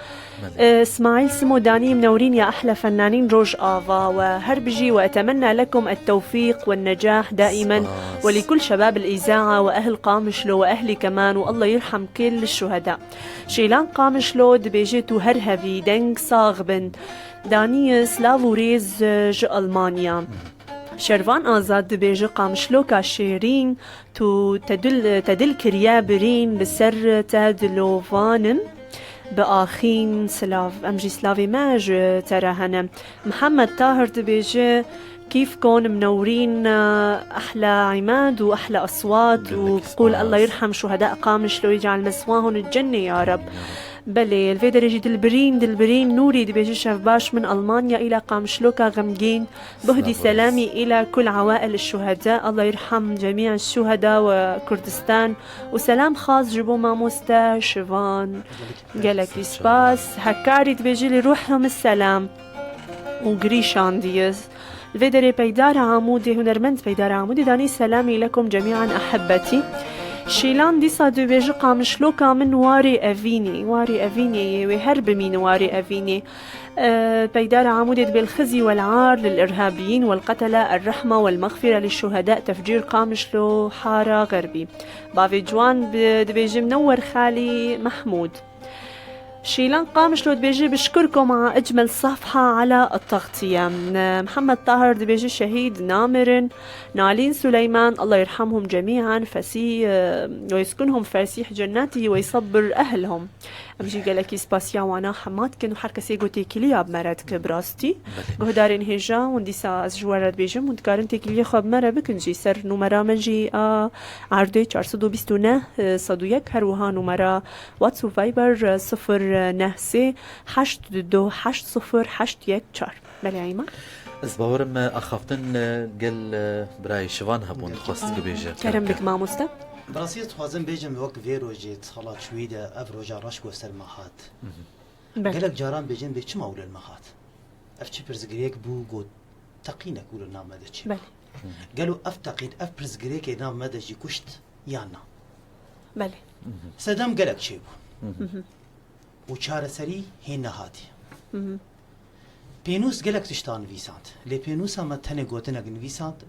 Belê. E, Smaîl Simo danî mnewrîn ya ehle fennanîn Rojava we her bijî we etemenna lekum et-tewfîq we necah daimen Spas. we li kul şebab el-îzaa we ehl Qamişlo we ehlî keman û Allah yirham kil şuheda. Şêlan Qamişlo dibêje tu her hebî deng sax bin. Danî silav û rêz ji Almanya. Şervan Azad dibêje, Qamişloka şêrîn, tu te dil, te dil kiriye birîn, li ser te dilovanim, bi axîn silav. Em jî silavê me ji te re hene. Mihemed Tahir dibêje, kîf kon mnewrîn, ehla îmad û ehla eswat û Gelek qûl spas. Allah yirhem şuheda Qamişlo, yec'al meswahun cennê ya Reb. Ya Reb. Belê, li vê derê jî Dilbirîn, Dilbirîn Nûrî dibêje, şev baş, min Almanya îla Qamişloka xemgîn. Buhdî selamî îla kul awail şuheda. Allah yirham cemî şuheda we Kurdistan. Û selam xas ji bo mamoste Şivan. Gelekî spas. Hekkarî dibêje, li ruhum selam. Û girîşandiye. Li vê derê Peydara Amûdê, hunermend Peydara Amûdê danî, selamî lekum cemîan ehibbetî. Şîlan dîsa dibêje, Qamişloka min warê evînê. Warê evînê yê wê her bimîne warê evînê. E, Peydara Amûdê dibê, الخزي والعار للإرهابيين والقتلة، الرحمة والمغفرة للشهداء تفجير قامشلو حارة غربي. Bavê Ciwan bi-, dibêje, Minewwer Xalî Mehmûd. Şîlan Qamişlo dibêje, بشكركم ع أجمل صفحة على التغطية. Mihemed Tahir dibêje, şehîd namirin. Nalîn Suleyman, Allah yirhamhum cemîan, fesî, e, we yeskunhum fesîh cennetî we yusebbir ehlhum. Em jî gelekî spasiya wana hema dikin û her kesê ku têkiliya bi me re dike bi rastî. Belê. Guhdarên hêja, hûn dîsa ez ji we re dibêjim, hûn dikarin têkiliyê xwe bi me re bikin jî ser numera me jî a erdê çar sed û bîst û neh, e, sed û yek, her wiha numera WhatsApp û Viber, e, sifir neh sê heşt du heşt sifir heşt yek çar. Belê, Eyman. Ez bawerim, e, axaftin, e, gel, e, birayê Şivan hebûn, dixwest bibêje. Kerem dik, mamoste. Bi rastî ez dixwazim bêjim, wek vê rojê di sala çûyî de ev roja reş ku ser me hat. Mhm. Belê. Gelek caran bêjin bê çima wilo li me hat? Ev çi pirsgirêk bû got teqînek wilo nav me de çêbû? Belê. Mhm. Gelo ev teqîn, ev pirsgirêkê nav me de jî kuşt yan na? Belê. Mhm. Sedem gelek çêbû. Mhm. Mhm. û çareserî hê nehatiye. Mhm. Pênûs gelek tiştan nivîsand. Lê pênûsa me tenê gotinek nivîsand,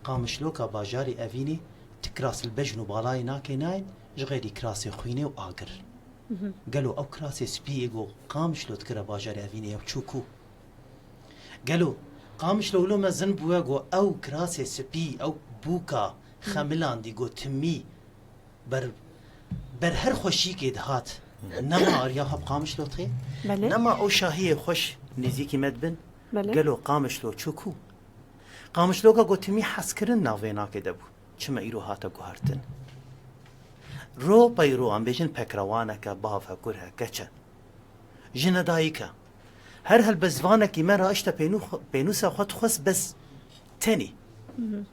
Qamişloka bajarê Evînê ti kiras li bejn û balayê nake nayên, ji xêrî kirasê xwînê û agir. Mhm. Gelo ew kirasê spî yê ku Qamişlo dikire bajarê Evînê ew çû ku? Gelo Qamişlo wilo mezin bûye, got ew kirasê spî, ew bûka xemilandî, got timî ber, ber her xweşîkê dihat. Nema ariya xwe bi Qamişlo tê? Belê. Nema ew şahiyê xweş nêzîkî me dibin? Belê. Gelo Qamişlo çû ku? Qamişloka got timî hezkirin navê nakê de bû. Çima îro hate guhertin? Ro pey ro, em bêjin pekrewaneke, bav e, kur e, keç e. Jin e, dayik e. Her helbestvanekî me re işte pênû-, pênûsa xwe dixwest bes tenê.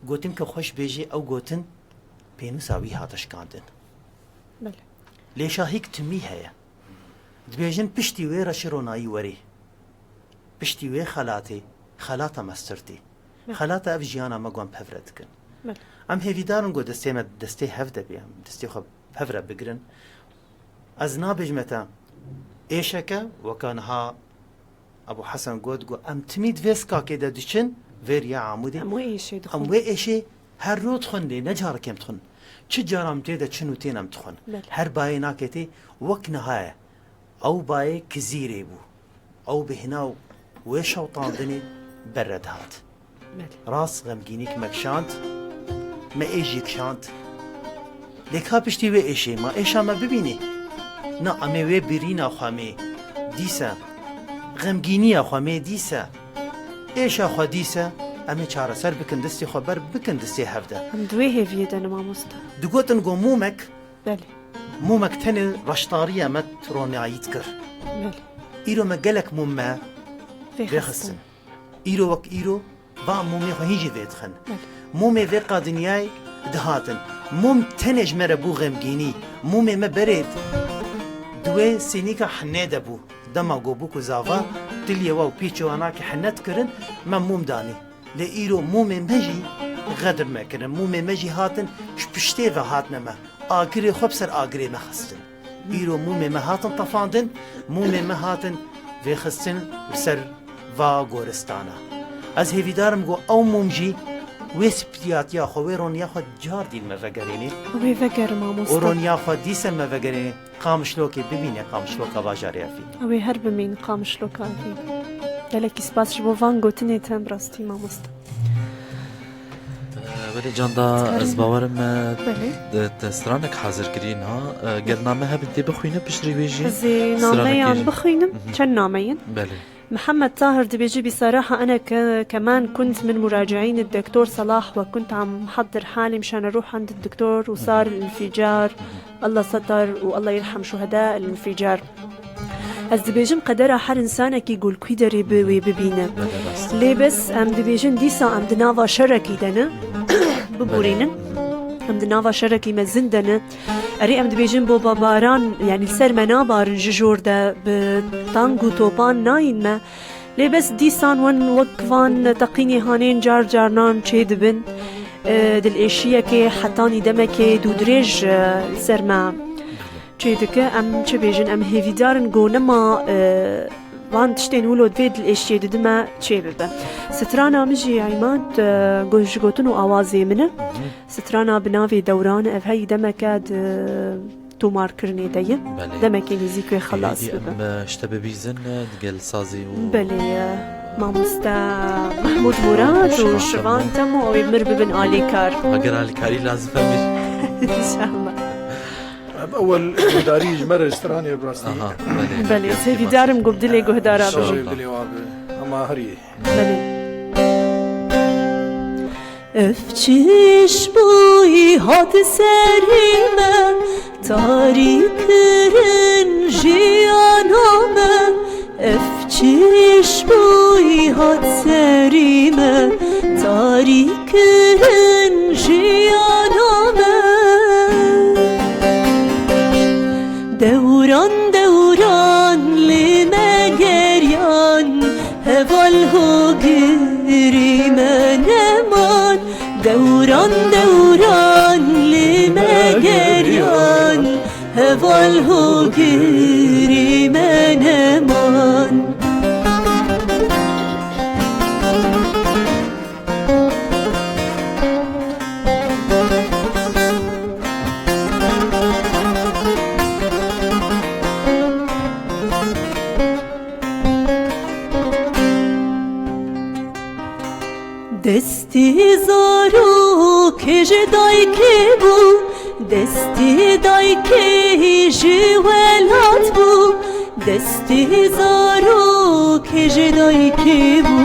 Gotin ke xweş bêjê, ew gotin pênûsa wî hate şikandin. Belê. Lê şahîk timî heye. Dibêjin piştî wê reşê ronayî werê. Piştî wê xelatê, xelata me sirtê. Belê. Xelata ev jiyana me got em pevre dikin. Belê. Em hêvîdar in got destê me destê hev de bê, em destê xwe pevre bigirin. Ez nabêjime te êşeke, weka niha Ebû Hesen got, got, em timî di vê skakê de diçin, vê riya Amûdê. Em wê êşê dixwin. Em wê êşê her roj dixwin, lê ne carekê em dixwin. Çi cara em tê de çin û tên em dixwin. Belê. Her bayê nakê tê, wek niha ye. Ew bayê Kizîrê bû. Ew bêhna wê şewitandinê ber re dihat. Belê. Rast xemgînîk me kişand, me ê jî kişand. Lê ka piştî wê êşê ma êşa me bibînî? Na, em ê wê birîna xwe mê dîse, xemgîniya xwe mê dîse, êşa xwe dîse, em ê çareser bikin, destê xwe ber bikin destê hev de. Em di wê hêviyê de ne mamoste. Digotin go mûmek, Belê. Mûmek tenê reştariya me ronayî dikir. Belê. Îro me gelek mûm me Vêxistin. vêxistin. Îro wek îro va mûmê xwe hîn jî vêdixin. Belê. Mûmê vê qadinyayê dihatin. Mûm tenê ji me re bû xemgînî. Mûmê me berê di wê sînîka hinê de bû. Dema go bûk û zava, tiliyê wa û pîçê wa nakê hine dikirin, me mûm danî. Lê îro mûmê me jî xedim me kirin. Mûmê me jî hatin ji piştê ve hatine me. Agirê xwe bi ser agirê me xistin. Îro mûmê me hatin tefandin, mûmê me hatin vêxistin li ser va goristana. Ez hêvîdar im ku ew mûm jî wê spiyatiya xwe, wê roniya xwe cardî li me vegerênê. Wê vegerim, mamoste. Û roniya xwe dîsa li me vegerênê. Qamişlokê bimîne, Qamişloka bajarê Efîn. Ew ê her bimîn Qamişloka Efîn. Gelekî spas ji bo van gotinê te, bi rastî mamoste. Belê can da, ez bawerim, e, Belê. te stranek hazir kirî niha. E, gel name hebin tê bixwîne, piştrî wê jî Ez ê stranek nameyan jî. bixwînim. Mhm. Çend nameyin? Belê. محمد طاهر دبيجي بصراحة، أنا ك-، كمان كنت من مراجعين الدكتور صلاح، وكنت عم حضر حالي مشان أروح عند الدكتور، وصار الانفجار. الله ستر، والله يرحم شهداء الانفجار. Ez dibêjim qedera her însanekî ku li kwî derê bi wê bibîne. Belê, rast. Lê bes em dibêjin dîsa em di nava şerekî de ne. Biborînin. Belê. Em di nava şerekî mezin de ne. Erê, em dibêjin bombebaran, yanî li ser me nabarin ji jor de bi tank û topan nayîn me. Lê bes dîsan wen wek van teqînê hanên car carnan çêdibin. E, dilêşiyekê hetanî demekê dûdirêj, e, li ser me çêdike. Em çi bêjin, em hêvîdar in ku nema, e, van tiştên wilo di vê dilêşiyê de di me çêbibe. Strana min jî, Îmad, e, go-, ji gotin û awazê min e. Mhm. Strana bi navê Dewran, ev heyî demeke di tomarkirinê de ye. Belê. Demekê nêzîk wê xelas Êdî bibe. Em, e, ji te bibîzin, e, digel sazî û Belê, e, mamoste Mehmûd Murad û Şivan Şivan Temo. Temo, ew ê mir bibin alîkar. Eger alîkarî lazim e, mir. Înşallah. Em ewel guhdarî ji me re stranê bi rastî. Aha, belê. Belê, Belê, sêvîdarim ku bi dilê guhdara Şivan bibin. Temo. Dilê wa bi. Hema herî. Belê. Ev çiş bûyî hat serî me, tarî kirin jiyana me. Ev çiş bûyî hat serî me, tarî kirin jiyana me. Dewran dewran li me geriyan, heval hogirî me neman. Dewran dewran li me geriyan, heval hogirî me neman. Destê zarokê ji dayikê bû, destê dayikê ji welat bû, destê zarokê ji dayikê bû,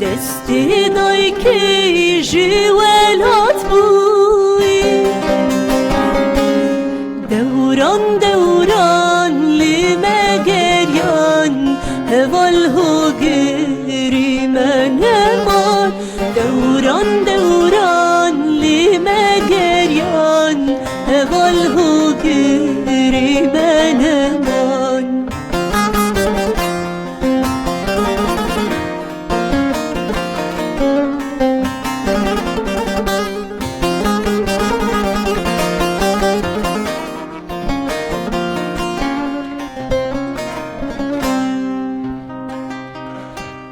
destê dayikê ji welat bû. Dewran dewran lê me geriyan, heval hogirî me neman. Dewran dewran lê me geriyan, heval hogirî me neman.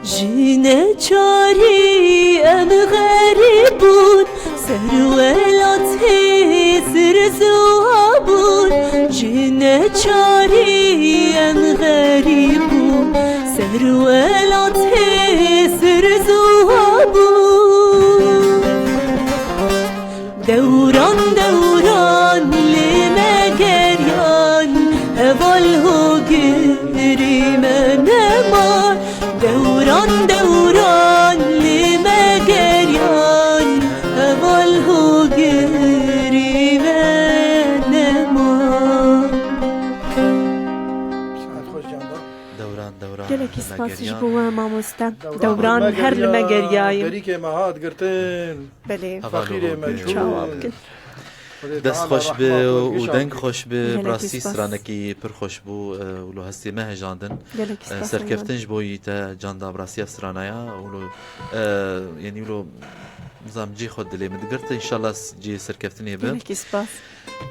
Ji neçarî em xerîb bûn, ser welat hêsir ziwa bûn. Ji neçarî em xerîb bûn, ser welat hêsir ziwa bûn. Dewran dewran lê me geriyan, heval hogirî me neman. Dewran dewran lê me geriyan, heval hogirî me neman. Saet xweş Candan. Dewran dewran Gelekî li me spas ji geriyan. Bo we mamoste. Dewran Dewran li me her li me geriya, geriyayî. Berîkê me hat girtin. Belê. Heval Fexîrê me hogirî. Çawa bikin. Dest xweş bi û deng xweş bi. Gelekî spas. Bi rastî stranekî pir xweş bû, e, wilo hestê me hejandin. Gelekî spas. E, serkeftin ji bo yî te Canda, bi rastî ev stranaya wilo, e, yanî wilo nizam cihê xwe dilê min digirt. Înşallah s-, cihê serkeftinê bi. Gelekî spas.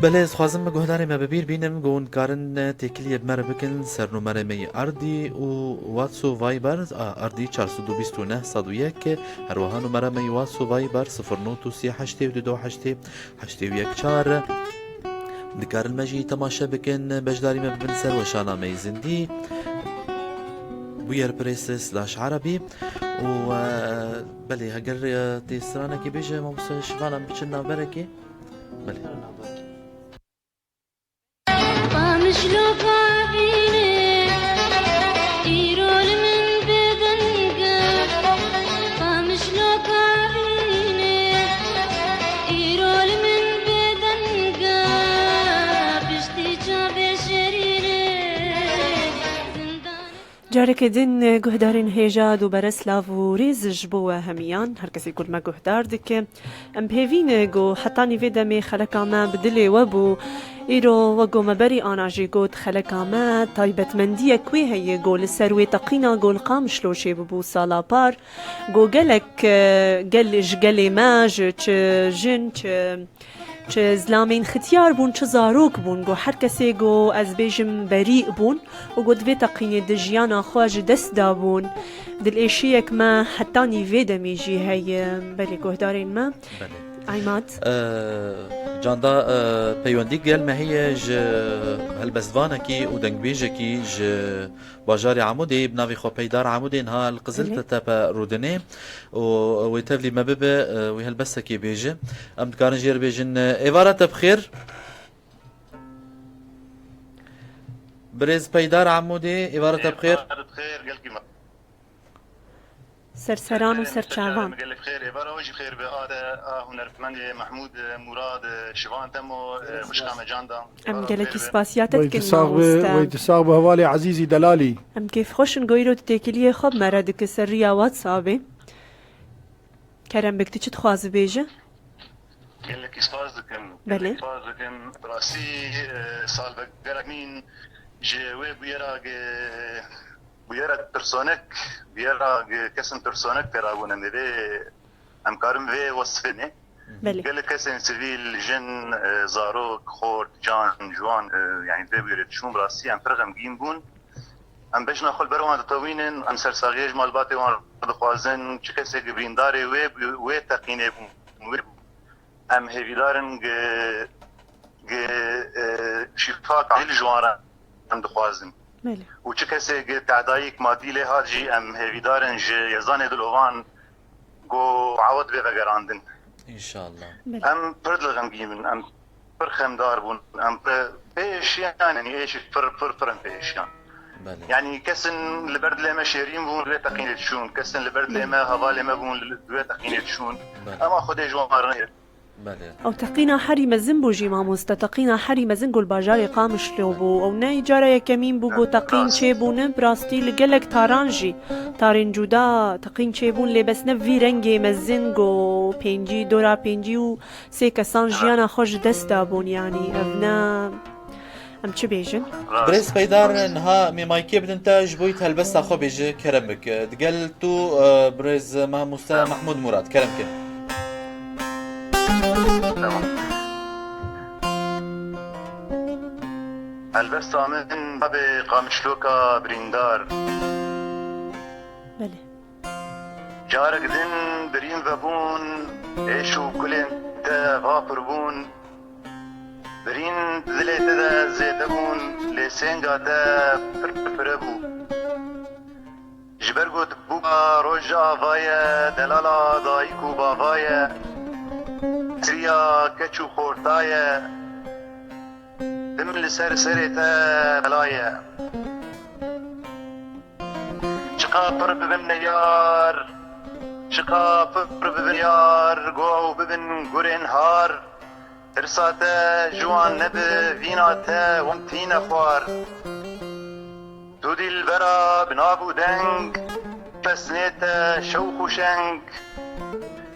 Belê, ez dixwazim guhdarê me bi bîr bînim, ku hûn dikarin têkiliyê bi me re bikin, sernûmerê me yê erdî û WhatsApp û Viber, a, erdî çar sed û bîst û neh sed û yek, her wiha numera me yê WhatsApp û Viber sifir not û sê heştê û du du heştê heştê û yek çar. Dikarin me jî temaşe bikin, beşdarî me bibin ser weşana me yê zindî. Bûyer press slash Arabî. Û, e, belê, heger, e, tê stranekê bêje, mamoste Şivan, em biçin navberekê. Belê. Pamijloka vînê, îro li min bêdeng e. Pamijloka vînê, îro li min bêdeng e. Piştî çavê şirînê, zindanê. Careke din, guhdarên hêja, dû bere silav û rêz ji bo we hemiyan, her kesê ku li me guhdar dike. Em bi hêvî ne ku hetanî vê demê xeleka me bi dilê we bû. Îro, wek ku me berî ana jî got, xeleka me taybetmendiyek wê heye ku li ser wê teqîna ku li Qamişloşê bûbû sala par. Ku gelek, e, gel, ji gelê me, ji çi jin, çi Çi zilamên xitiyar bûn, çi zarok bûn, ku her kesê ku ez bêjim berî bûn û ku di vê teqînê de jiyana xwe ji dest dabûn. Dilêşiyek me hetanî vê demê jî heye, belê guhdarên me. Belê. Aymad. Ee, Canda, ee, peywendî gel me heye ji helbestvanekî û dengbêjekî ji bajarê Amûdê, bi navê xwe Peydar Amûdê, niha li Qizil Belê. Tepe rûdinê û wê tevlî me bibe, e, wê helbestekê bêje. Em dikarin jê re bêjin, e, êvara te bi xêr. Birêz Peydar Amûdê, êvara te bi xêr. Êvara bi xêr, gelkî me. Serseran û serçavan. Gelek xêr, êvara we jî xêr be, a te, a hunermendê Mehmûd, Mûrad, Şivan Temo, xwişka me Canda. Em gelekî spasiya te dikin, mamoste. Wey tu sax be, wey tu sax be, hevalê ezîzî delalî. Em kêfxweş in ku îro tu têkiliyê xwe bi me re dike ser riya WhatsAppê. Kerem bik, tu çi dixwazî bêje? Gelekî spas dikim. Belê. Gelekî spas dikim. Bi rastî, e, salvegerek mîn ji wê bûyera ge-, bûyera tirsonek, bûyera ge-, kesin tirsonek tê rabûne. Em ê vê, em karin vê wesfê ne. Belê. Gelek kesên sivîl, jin, e, zarok, xort, can, ciwan, e, yanî vê bûyerê tişbûn, bi rastî em pir xemgîn bûn. Em bejna xwe li ber wan ditewînin, em sersaxiyê ji malbatê wan dixwazin, çi kesê ki birîndarê wê, wê teqînê bûn, wê bûn. Em hêvîdar in gi, gi, e, şîfa tacîl ji wan re em dixwazin. Belê. Û çi kesê ki tehdayîk madî lê hat jî em hêvîdar in ji Yezanê Dilovan ku awet bê vegerandin. İnşallah. Belê. Em pir dilxemgîn bin, em pir xemdar bûn, em pir pêşiyan, yanî êşî pir, pir, pir em pêşiyan. Belê. Yanî kesin li ber dilê me şêrîn bûn, li wê teqînê diçûn. Kesin li ber dilê me, hevalê me bûn, li wê teqînê diçûn. Belê. Ema Xwedê ji wan re neyê. Belê. Ew teqîna herî mezin bû jî mamoste, teqîna herî mezin ku li bajarê Qamişlo bû. Ew ne cara yekemîn bû ku teqîn çêbûne, bi rastî li gelek taran jî, tarên cuda teqîn çêbûn, lê bes ne vî rengê mezin ku pêncî, dora pêncî û sê kesan jiyana xwe ji dest dabûn, yanî ev ne, em çi bêjin? Birêz Peydar niha mêmaykê bidin te ji bo helbesta xwe bêje, kerem bik. Digel tu, e, birêz mamoste Mehmûd Murad, kerem ke. Tamam. Helbesta min navê Qamişloka Birîndar. Belê. Carek din birîn vebûn, êş û kulên te va pir bûn. Birîn dilê te de zêde bûn, lê sênga te pir pire bû. Ji ber ku tu bûka rojava ye, delala dayik û bava ye, siriya keç û xorta ye, tim li ser serê te bela ye. Çiqa pir bibin neyar, çiqa pir bibin yar, go ew bibin gurên har. Tirsa te ji wan nebe, vîna te wan tîne xwar. Tu dîlbera bi nav û deng, pesnê te şewq û şeng.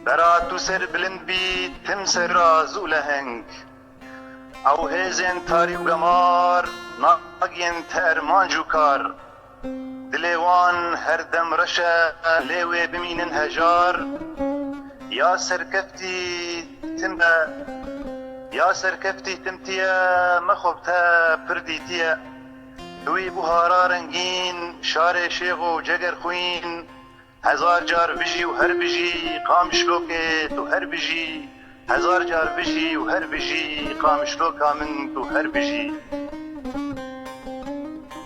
Bera tu ser bilind bî, tim ser ra zû leheng. Ew hêzên tarî û gemar, nagên te ermanc û kar. Dilê wan her dem reş e, lê wê bimînin hejar. Ya serkeftî tim e, ya serkeftî tim tiye, mexweb te pir dîtiye. Tu wî buhara rengîn, şarê şêx û cegerxwîn. Hezar car bijî û her bijî, Qamişlokê tu her bijî. Hezar car bijî û her bijî, Qamişloka min tu her bijî.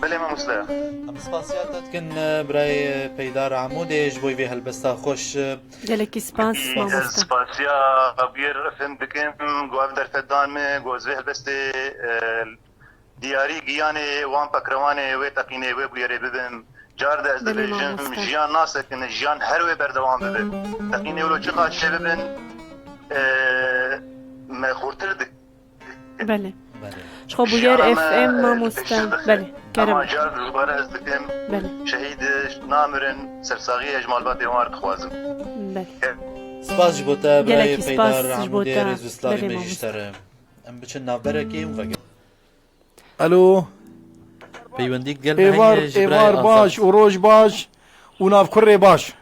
Belê mamoste. Em spasiya te dikin, birayê Peydar Amûdê, ji bo vê helbesta xweş. Gelekî spas, mamoste. Ez spasiya bûyer Efem dikim, ku ev derfet dan min, ku ez vê helbestê, e, diyarî giyanê wan pekrewanê wê teqînê, wê bûyerê bibim. Car de ez Belê dibêjim, mamoste. Jiyan nasekine, jiyan her wê berdewam bibe. Teqînê wilo çiqas çê bibin, e, me xurtir dik. Belê. Belê. Ji xwe bûyer Jiyana me, F M e, mamoste. pêştir dixe. Belê. Kerem. Ema car dubare ez dikim. Belê. Şehîd namirin, sersaxiyê ji malbatê wan dixwazim. Belê. Spas ji bo te, Gelekî birayê spas Peydar ji bo Amûdê, te. Rêz û slavê Belê me jî ji mamoste. te re. Em biçin navberekê û vegerin. Alo. Peywendî gel Êvar, heye ji birayê êvar Azad. Baş û roj baş û navkurê baş.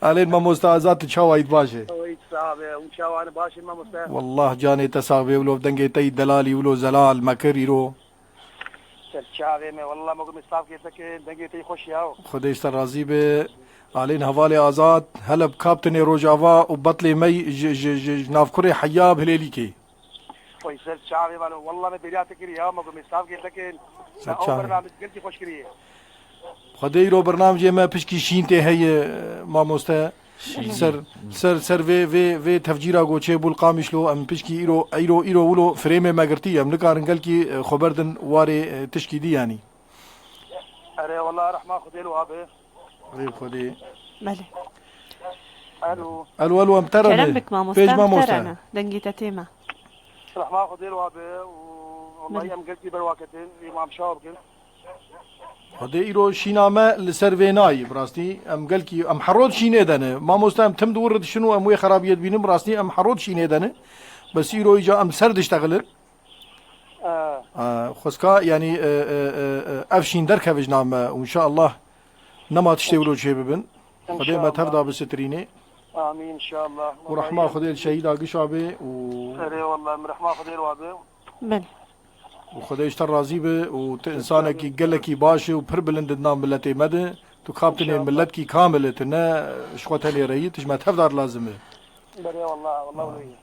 Alên mamoste Azad, tu çawa yî, baş e? Oy, sax be, hûn çawa ne, baş in mamoste? Wallah canê te sax be, wilo dengê te yî delalî, wilo zelal me kir îro. Ser çavê me, wallah me gumê sav kê te ke dengê te yî xweş ya. Xwedê ji te razî be. Alên hevalê Azad, hele bi kaptinê Rojava û betlê me yî ji, ji, ji, ji navkurê Heyab Hilêlîkê. Oy ser çavê me, wallah me bêriya te kirî ya, me gumê sav kê te ke Ser me ew çavê. Bernamij gelkî xweş kirî. Xwedê îro bernamijê me pişkî şîn tê heye, mamoste. Şîn. Ser, ser, ser vê, vê, vê tevcîra ku çêbû li Qamişlo, em pişkî îro, îro, îro wilo firêmê me girtî, em nikarin gelkî, e, xwe berdin warê, e, tişkî dî yanî. Erê, wela rehma Xwedê li wa be. Rê Xwedê. Belê. Alo. Alo, alo, em te re Kerem ne? Bik mamoste, Pêş em mamoste. Te re ne? Dengê te tê me. Rehma Xwedê li wa be û wellahî Belê. Em gelkî ber wa ketin, ê mam şawa bikin. Xwedê îro şîna me li ser vê nayî, bi rastî em gelkî, em herod şînê de ne. Mamoste, em tim di wir dişin û em wê xerabiyê dibînin, bi rastî em herod şînê de ne. Bes îro îca em ser diştexilin. E. E, xwezka, yanî, e, e, e, e, ev şîn derkeve ji nav me û înşallah nema tiştê wilo çê bibin. Xwedê me tev da bisitirînê. Amîn înşallah. Û rehma Xwedê li şehîda gişa bê û Erê wallah, em rehma Xwedê li wa be. Belê. Û Xwedê ji te razî be û tu însanekî gelekî baş î û pir bilind di nav miletê me de. Tu kaptinê miletkî kamil î, tu ne ji xwe tenê re yî, tu ji me tevdar lazim î. Belê wallah, wallah wilo ye.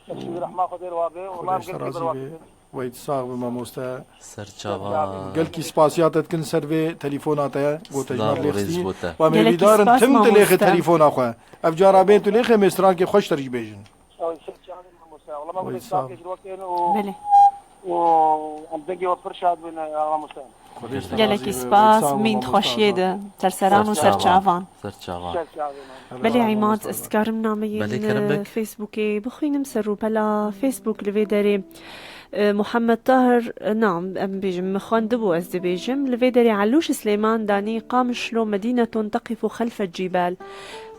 Em jî rehma Xwedê li wa be, Xwedê wallah em ji te gelkî razî ber wa be. Ketin. Weyt sax bi mamoste. Ser çavan. Gelkî spasiya te dikin ser vê telefona te. Gote ji me Silav û rêz lêxistî. bo te. Wa me Gelekî vîdarin spas, tim tu lêxe mamoste. telefona xwe. Ev cara bên tu lêxe, mêstirankê xweştir jî bêjin. Ew ser çavê mamoste. Wala me Oy, gotê sağ ol. spasê ji we kirin û Belê. û em dengê we pir şad bûne ya mamoste. Xwedê te Gelekî razî be. spas, Sağ ol, mînd mamoste xweşiyê Azad. De ser seran û ser çavan. Ser çavan. Ser çavê me. Helal Belê olsun, Îmad, mamoste ez Azad. dikarim nameyên Belê, Kerem e, Bek. Facebookê bixwînim ser rûpela Facebook li vê derê. E, Muhammed Tahir, e, na, em bêjim, min xwendibû, ez dibêjim. Li vê derê Elûş Silêman danî, قامشلو مدينة تقف خلف الجبال،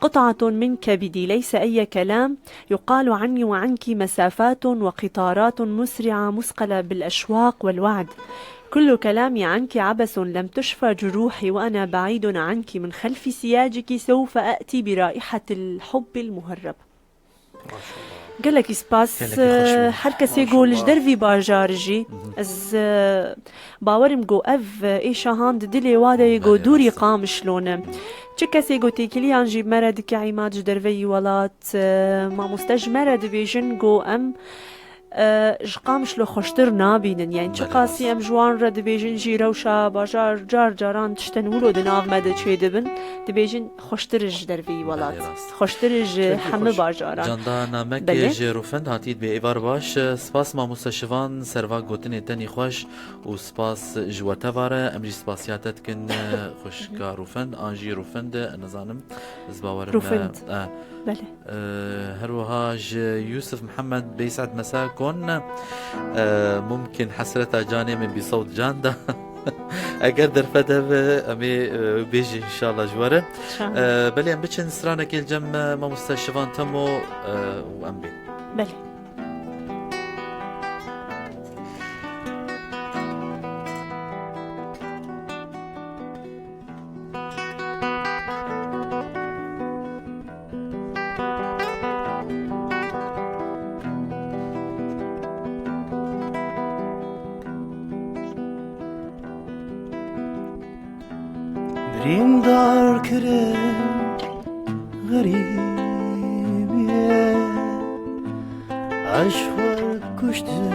قطعة من كبدي، ليس أي كلام، يقال عني وعنك مسافات وقطارات مسرعة مثقلة بالأشواق والوعد. كل كلامي عنك عبث، لم تشفى جروحي وأنا بعيد عنك، من خلف سياجك سوف آتي برائحة الحب المهرب. Gelekî spas. Gelekî xweş bû. Her kesê ku li ji dervî bajar jî, ez e, bawerim ku ev e, êşa han di dilê wa de ye ku Belê, dûrî rast e. Qamişlo ne. Çi kesê ku têkiliyan jî me re dike Îmad ji derveyî welat, e, mamoste ji me re dibêjin ku em e, ji Qamişlo xweştir nabînin. Yani çi Belê, qasî rast. Em ji wan re dibêjin jî rewşa bajar car caran tiştên wilo di nav me de çêdibin. Dibêjin xweştir ji derveyî welat. Belê, rast. Xweştir ji Gelkî hemî xweş. bajaran. Canda namekê Belê. Ji Rûfind hatî dibê êvar baş. Spas mamoste Şivan serva gotinê tenî xweş û spas ji we tevare. Em jî spasiya te dikin xwişka Rûfind an jî Rûfind nizanim. Ez bawerim Rûfind. e, Belê. e, her wiha ji Yusuf Mihemed Bey Said Mesa kon e, mumkin hesreta canê min bi sewt can da. Eger derfet hebe em ê e, bêjin inşallah ji we re. Şahane. E, belê em biçin stranekê li cem e, mamoste Şivan Temo e, û em bên. Belê. Birîndar kirin xerîbiyê, ez ji xwe kuştim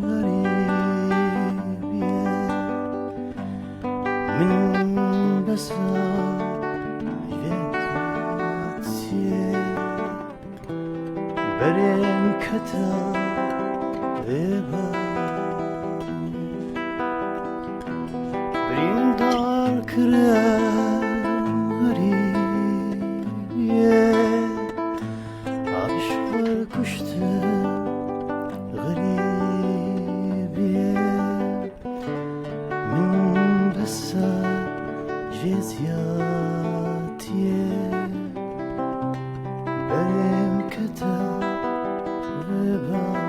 xerîbiyê. Min besa vêtiyê. Berê min kete vê ber. Birîndar kirin xerîbiyê, ez ji xwe kuştim xerîbiyê. Min bes e ji vê ziyatiyê, berê min kete vê ber.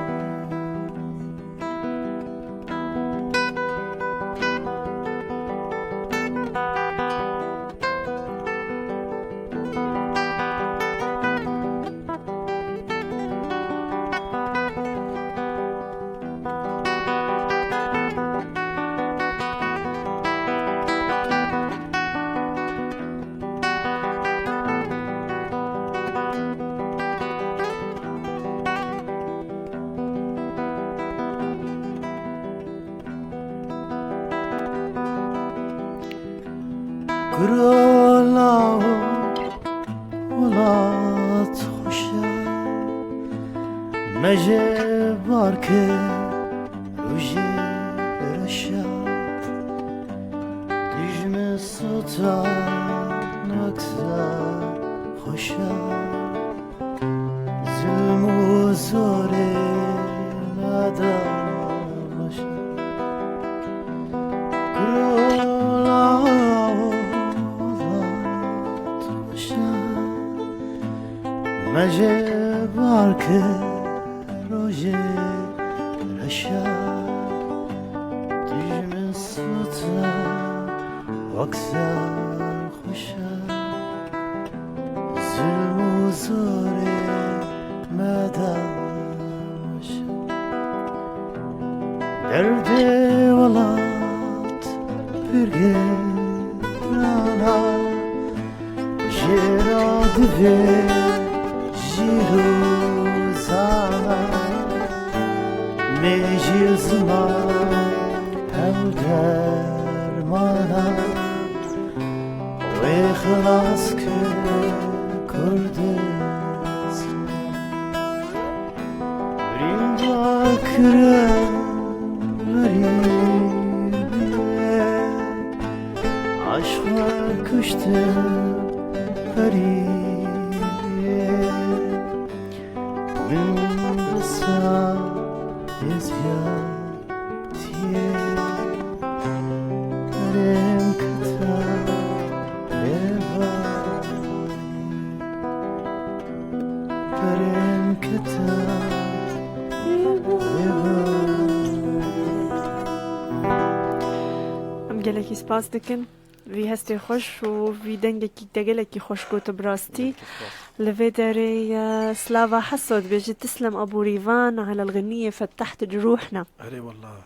Kuro lawo welat xweş e, me jê bar kir rojê reş e. Dijmin sotan wek zer xweş e. Zulm û zorê me de weş e. Kuro welat xweş e. Me jê bar kir rojê reş e. Dijmin sotan wek zer xweş e. Zulm û zorê me de weş e. Derdê welat pir giran e, jê re divê jîr û zana. Ji ziman ew dermana wê xilas kir Kurdistan. Birînda kire birî aşqa kuştin berî. Min bi sar êziyatiyê herêm kita lêvanî. Herêm kita lêvanî. Em gelekî spas dikin. Vî hestê xweş û vî dengekî te gelekî xweş got bi rastî. Gelekî spas. Li vê derê, e, slava Heso dibêje, Tislem Abu Rîvan, ala l-ğinniye fettahte ciruhna. Erê wallah.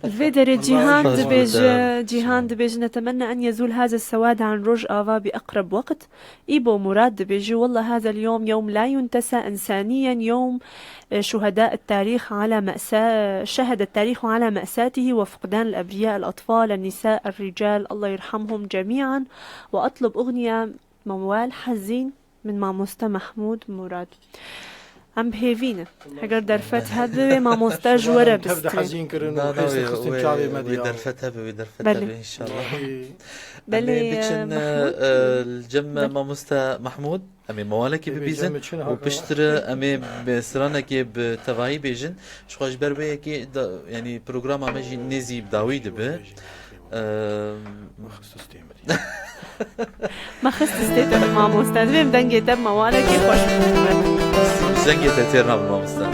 Li vê derê Cîhan dibêje, Cîhan dibêje, netemenna en yezûl haza sewad an Rojava bi eqreb weqt. Îbo Murad dibêje, والله هذا اليوم يوم لا ينتسى إنسانيا، يوم شهداء التاريخ على مأساة، شهد التاريخ على مأساته وفقدان الأبرياء، الأطفال، النساء، الرجال، الله يرحمهم جميعا. وأطلب أغنية موال حزين من ماموستا محمود مراد. Em bi hêvî ne. Heger derfet hebe, wê mamoste ji we re bistîne. Hezîn kirin û hêrsê xistin çavê me diya. Wê derfet hebe, wê derfet hebe, înşallah. Belê. Belê, em ê biçin, Mahmud. E, li cem mamoste Mahmud. Em ê mewalekê bibîzin û piştre em ê bi stranekê bi tevahî bêjin. Ji xwe ji ber wê yekê da, yanî programa me jî nêzî bi dawî dibe. Eee, Me xist stê min. Me xist stê te bi mamoste. Divêm dengê te bi mewalekê xweş bû. Dengê te têr nabin mamoste.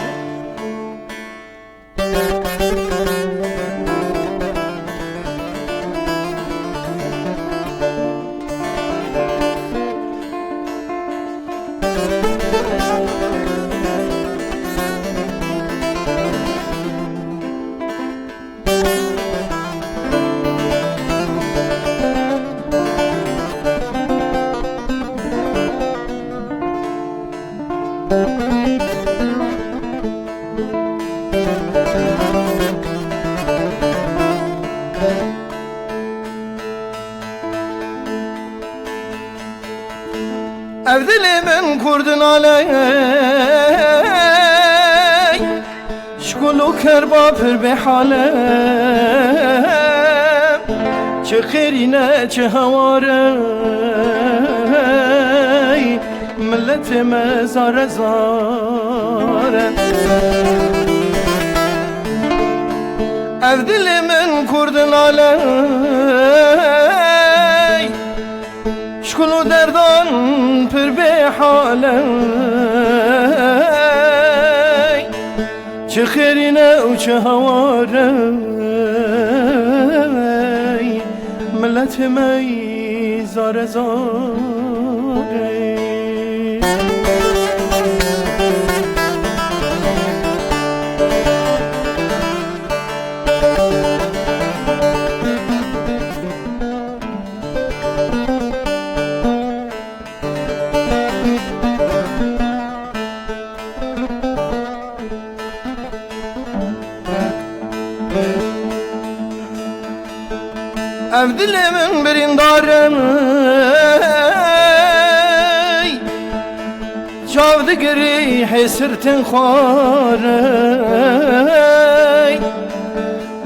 Ev dilê min kurdin aley, şkul û kerba pir bê hale. Çi xêrîne, çi heware, milletê me zare zare. Ev dilê min kurdin aley, şkul û derdan pir bê hale. Çi xêrîne û çi heware, milletê me zare zare. Ev dilê min birîndar e, çav digirî hêsirtin xwar e.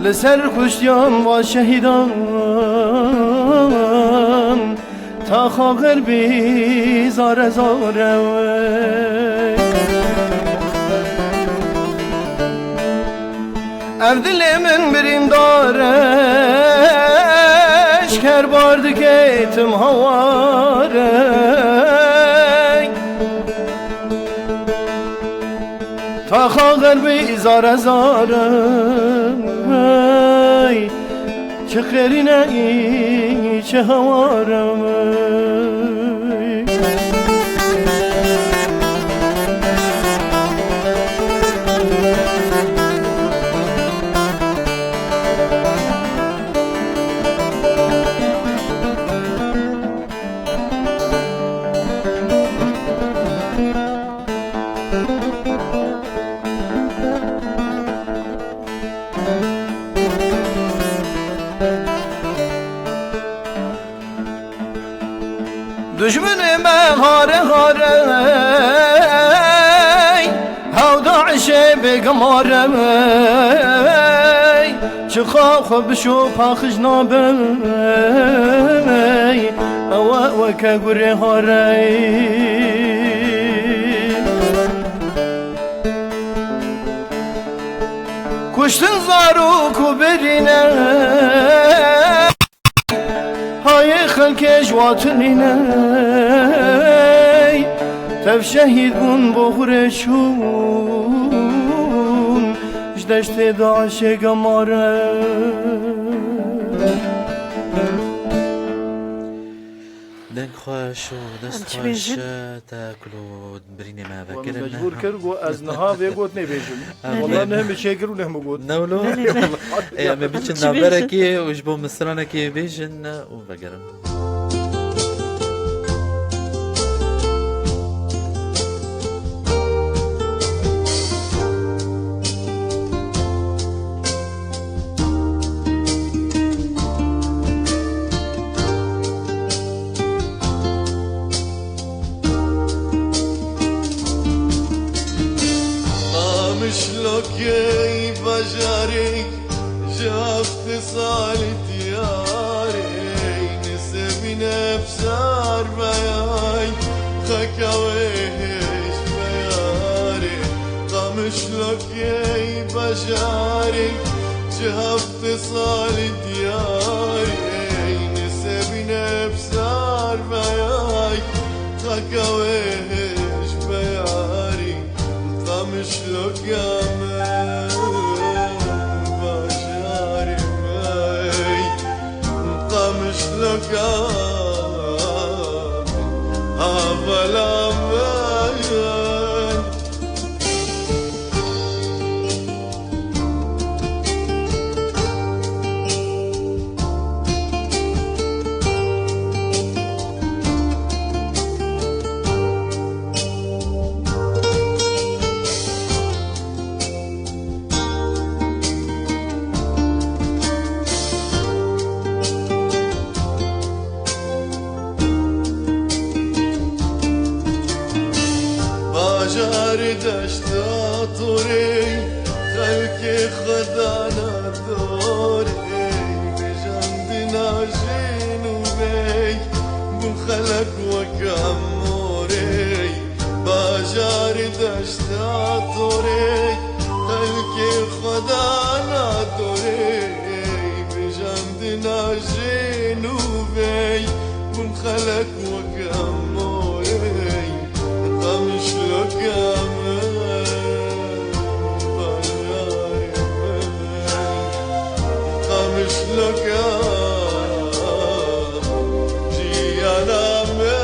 Li ser kuştiyan va şehîdan, taxa xerbî zare zare. Ev dilê min birîndar e, ji kerbar dike tim hawar e. Taxa xerbî zare zare, çi xêrîne, çi heware. Dujminê me hare hare, hew DAIŞê bêgemar e. Çiqa xwe bişo paqij nabe, ew e weke gurê hare. Kuştin zarok û birîne, hayê xelkê ji wa tunîne. Tev şehîd bûn bo xurê çûn, ji deştê DAIŞê gemar e. Deng xweş û dest Em çi xweş, bêjin? Te kul û birînê me Wa min vekirin. Mecbûr kir, got, "Ez niha vê gotinê bêjim." Em Walla ê ne min çêkir û ne min got. Ne wilo? Belê, belê. Ê, em ê biçin Çi bêjin? Navberekê û ji bo min stranekê bêjin û vegerin. Qamişlokê bajarê ji heftê salî diyar e, nisêbîne bi sar veyay, xaka wê hêj veyarê. Qamişlokê bajarê ji heftê salî diyar e, nisêbîne bi sar veyay, xaka wê hêj veyarê. Qamişloka me, bajarê me, Qamişloka me, hevala me. Bajarê deşta torê, xelkê xwe dana dorê, vêjandina jin û bey, bûn xelek weke morê. Bajarê deşta torê, xelkê xwe dana dorê, vêjandina jin û bey, bûn xelek weke morê. Qamişloka me, bajarê me, Qamişloka jiyana me.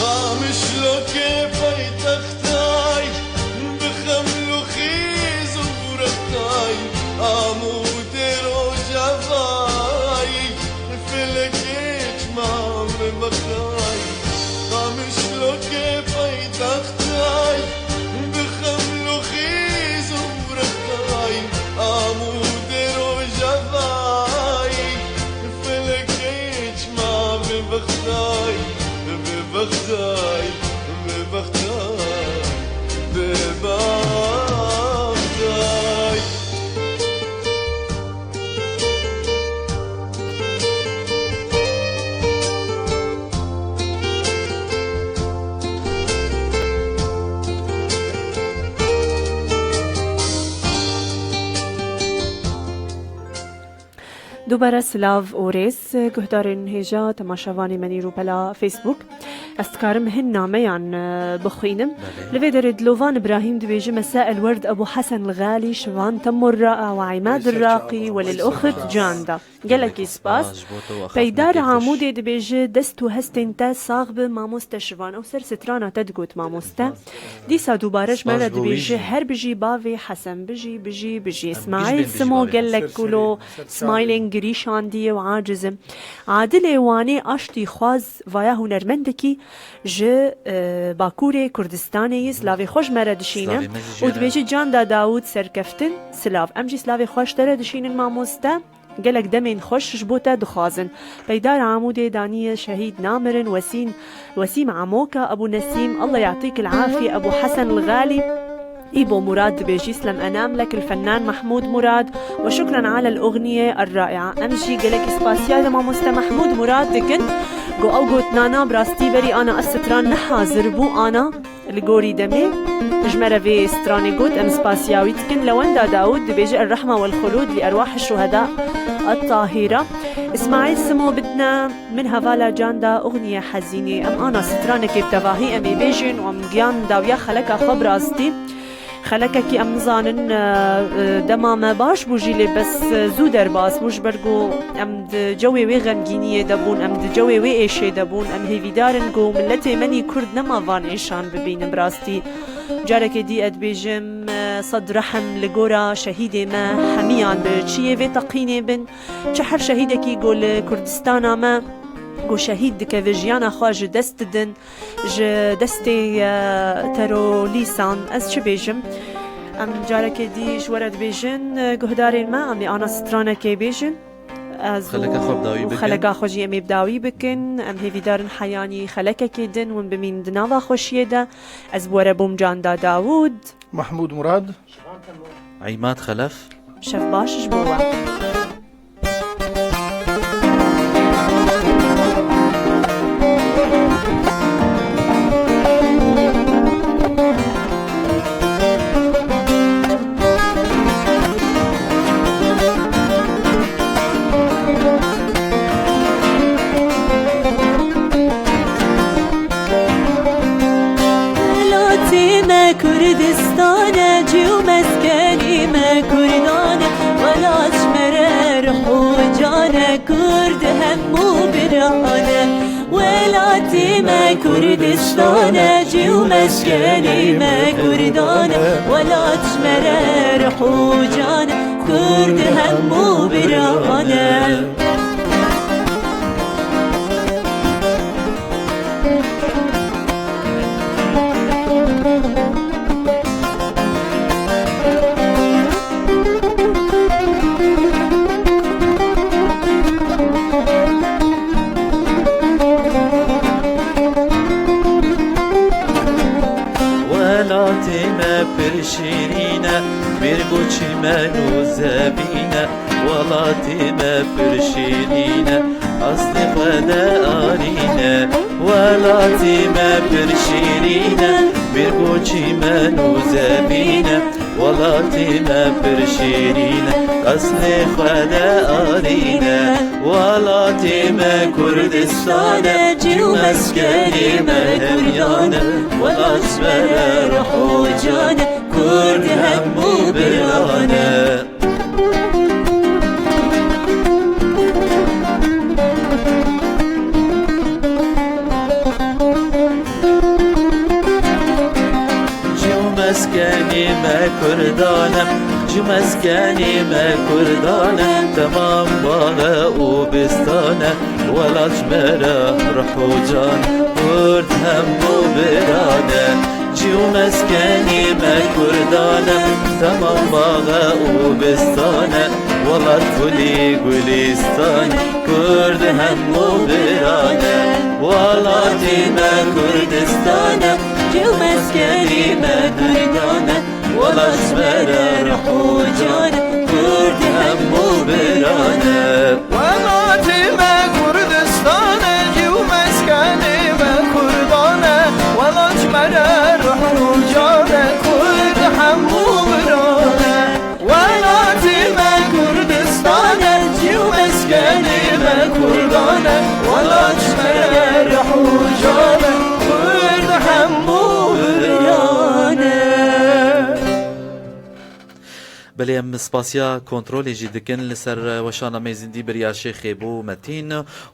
Qamişlokê paytextay, bi xeml û xîz û rextay, Amûdê rojavay, felekê çima min bextay. Qamişlokê paytextay, bi xeml û xîz û rextay, Amûdê rojavay, felekê çima min bextay, min bextay, min bextay, min bextay. Dubare silav û rêz, guhdarên hêja temaşevanê me nî rûpela Facebook. Ez dikarim hin nameyan, e, bixwînim. Belê. Li vê derê Dilovan Îbrahîm dibêje, "Mesa Elwerd Ebû Hesen Lixalî, Şivan Temurra, Awa Îmad Raqî, Welil Uxit Canda." Gelekî spas. Peydar Amûdê dibêje, dest û hestên te sax bi, mamoste Şivan. Ew ser strana te digot, mamoste. Dîsa dubare ji me re dibêje, her bijî bavê Hesen, bijî, bijî, bijî. Em Îsmaîl bijî Simo, bijî bavê gelek Hesen. Kulo, Ser, ser smiling girîşandiye û aciz im. Adilê Wanê aştî xwaz vaya hunermendekî ji, e, Bakurê Kurdistanê yî, silavê xwe ji me re dişîne. Silavê me jî û jê re. Dibêje, Canda Dawûd serkeftin, silav. Em jî silavê xwe ji te re dişînin, mamoste. Gelek demên xweş ji bo te dixwazin. Peydar Amûdê daniye şehîd namirin Wesîn, Wesîm Amoka, Ebû Nesîm, Allah yatîk el afiye, Ebû Hesen el Xalî, Îbo Murad dibêjî, Slem enam lek el fennan Mahmûd Murad, we şukran ala el uxniye er raia. Em jî gelekî spasiya de mamoste Mahmûd Murad dikin. Go ew gotinana bi rastî berî ana ez stran ne hazir bû ana. Li gorî demê ji me re vê stranê got, em spasiya wî dikin. Lewenda Dawûd dibêje, Errehma wel xulûd li erwah şuheda et-tahîra. Îsmaîl Simo bidne min hevala Canda Uxniye Hezînê. Em ana stranekê bi tevahî em ê bêjin û em giyan dawiya xeleka xwe bi rastî. Xelekekî em nizanin, e, e, dema me baş bû jî lê bes, e, zû derbas bû ji ber ku em di cewê wê xemgîniyê de bûn, em di cewê wê êşê de bûn. Em hêvîdar in ku miletê me nî Kurd nema van êşan bibînin bi rastî. Carekê dî ez dibêjim, e, sed rehm li gora şehîdê me hemiyan bi çiyê vê teqînê bin. Çi her şehîdekî ku li Kurdistana me ku şehîd dikeve jiyana xwe ji dest didin. Ji destê, e, terorîsan ez çi bêjim? Em carekê dî ji we re dibêjin, e, guhdarên me, em ê ana stranekê bêjin. Ez Xeleka xwe bi dawî û bikin. Xeleka xwe jî em ê bi dawî bikin. Em hêvîdar in heyanî xelekekê din win bimîn di nava xweşiyê de. Ez bi we re bûm Canda Dawûd. Mahmûd Murad. Îmad Xelef. Şev baş ji bo we. Welatê me Kurdistan e, cî û meskenê me Kurdan e. Welat ji me re rih û can e, Kurd hemû biran e. Welatê me Kurdistan e, cî û meskenê me Kurdan e. Welat ji me re rih û can e, Kurd hemû biran e. Welatê me pir şîrîn e, bêrgo çîmen û zevîn e. Welatê me pir şîrîn e, aslê xwe de arîn e. Welatê me pir şîrîn e, bêrgo çîmen û zevîn e. Welatê me pir şîrîn e, aslê xwe de arîn e. Welatê me Kurdistan e, cî û meskenê me hemiyan e. Welat ji me re rih û can e, Kurd hemû biran e. Cî û meskenê me Kurdan e, cî û meskenê me Kurdan e, temam bax e û bistan e, welat ji me re rih û can, Kurd hemû biran e. Cî û meskenê me Kurdan e, temam bax e û bistan e, welat gulî gulîstan e, Kurd hemû biran e. Welatê me Kurdistan e, cî û meskenê me Kurdan e, welat ji me re rih û can e, Kurd hemû biran e. Welatê me Kurdistan e, cî û meskenê me Kurdan e, welat ji me re rih û can e, Kurd hemû biran e. Welatê me Kurdistan e, cî û meskenê me Kurdan e, welat ji me re rih û can e, Kurd hemû biran e. Belê, em spasiya kontrolê jî dikin li ser, e, weşana me zindî Biryar Şêxê bû Metîn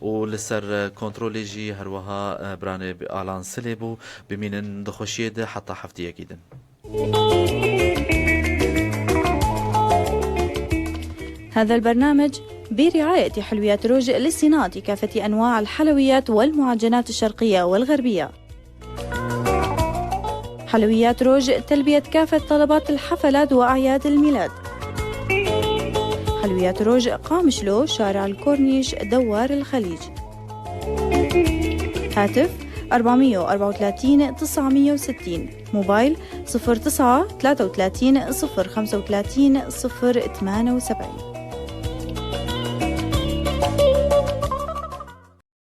û li ser, e, kontrolê jî herweha, e, biranê Alan Silê bû. Bimînin di xweşiyê de heta heftiyekî din. هذا البرنامج برعاية حلويات روج لصناعة كافة أنواع الحلويات والمعجنات الشرقية والغربية. حلويات روج، تلبية كافة طلبات الحفلات وأعياد الميلاد. حلويات روج، قامشلو، شارع الكورنيش، دوار الخليج. هاتف: أربعمية وأربعة وثلاثين تسعمية وستين. موبايل: صفر تسعة ثلاثة وثلاثين صفر خمسة وثلاثين صفر ثمانية وسبعين.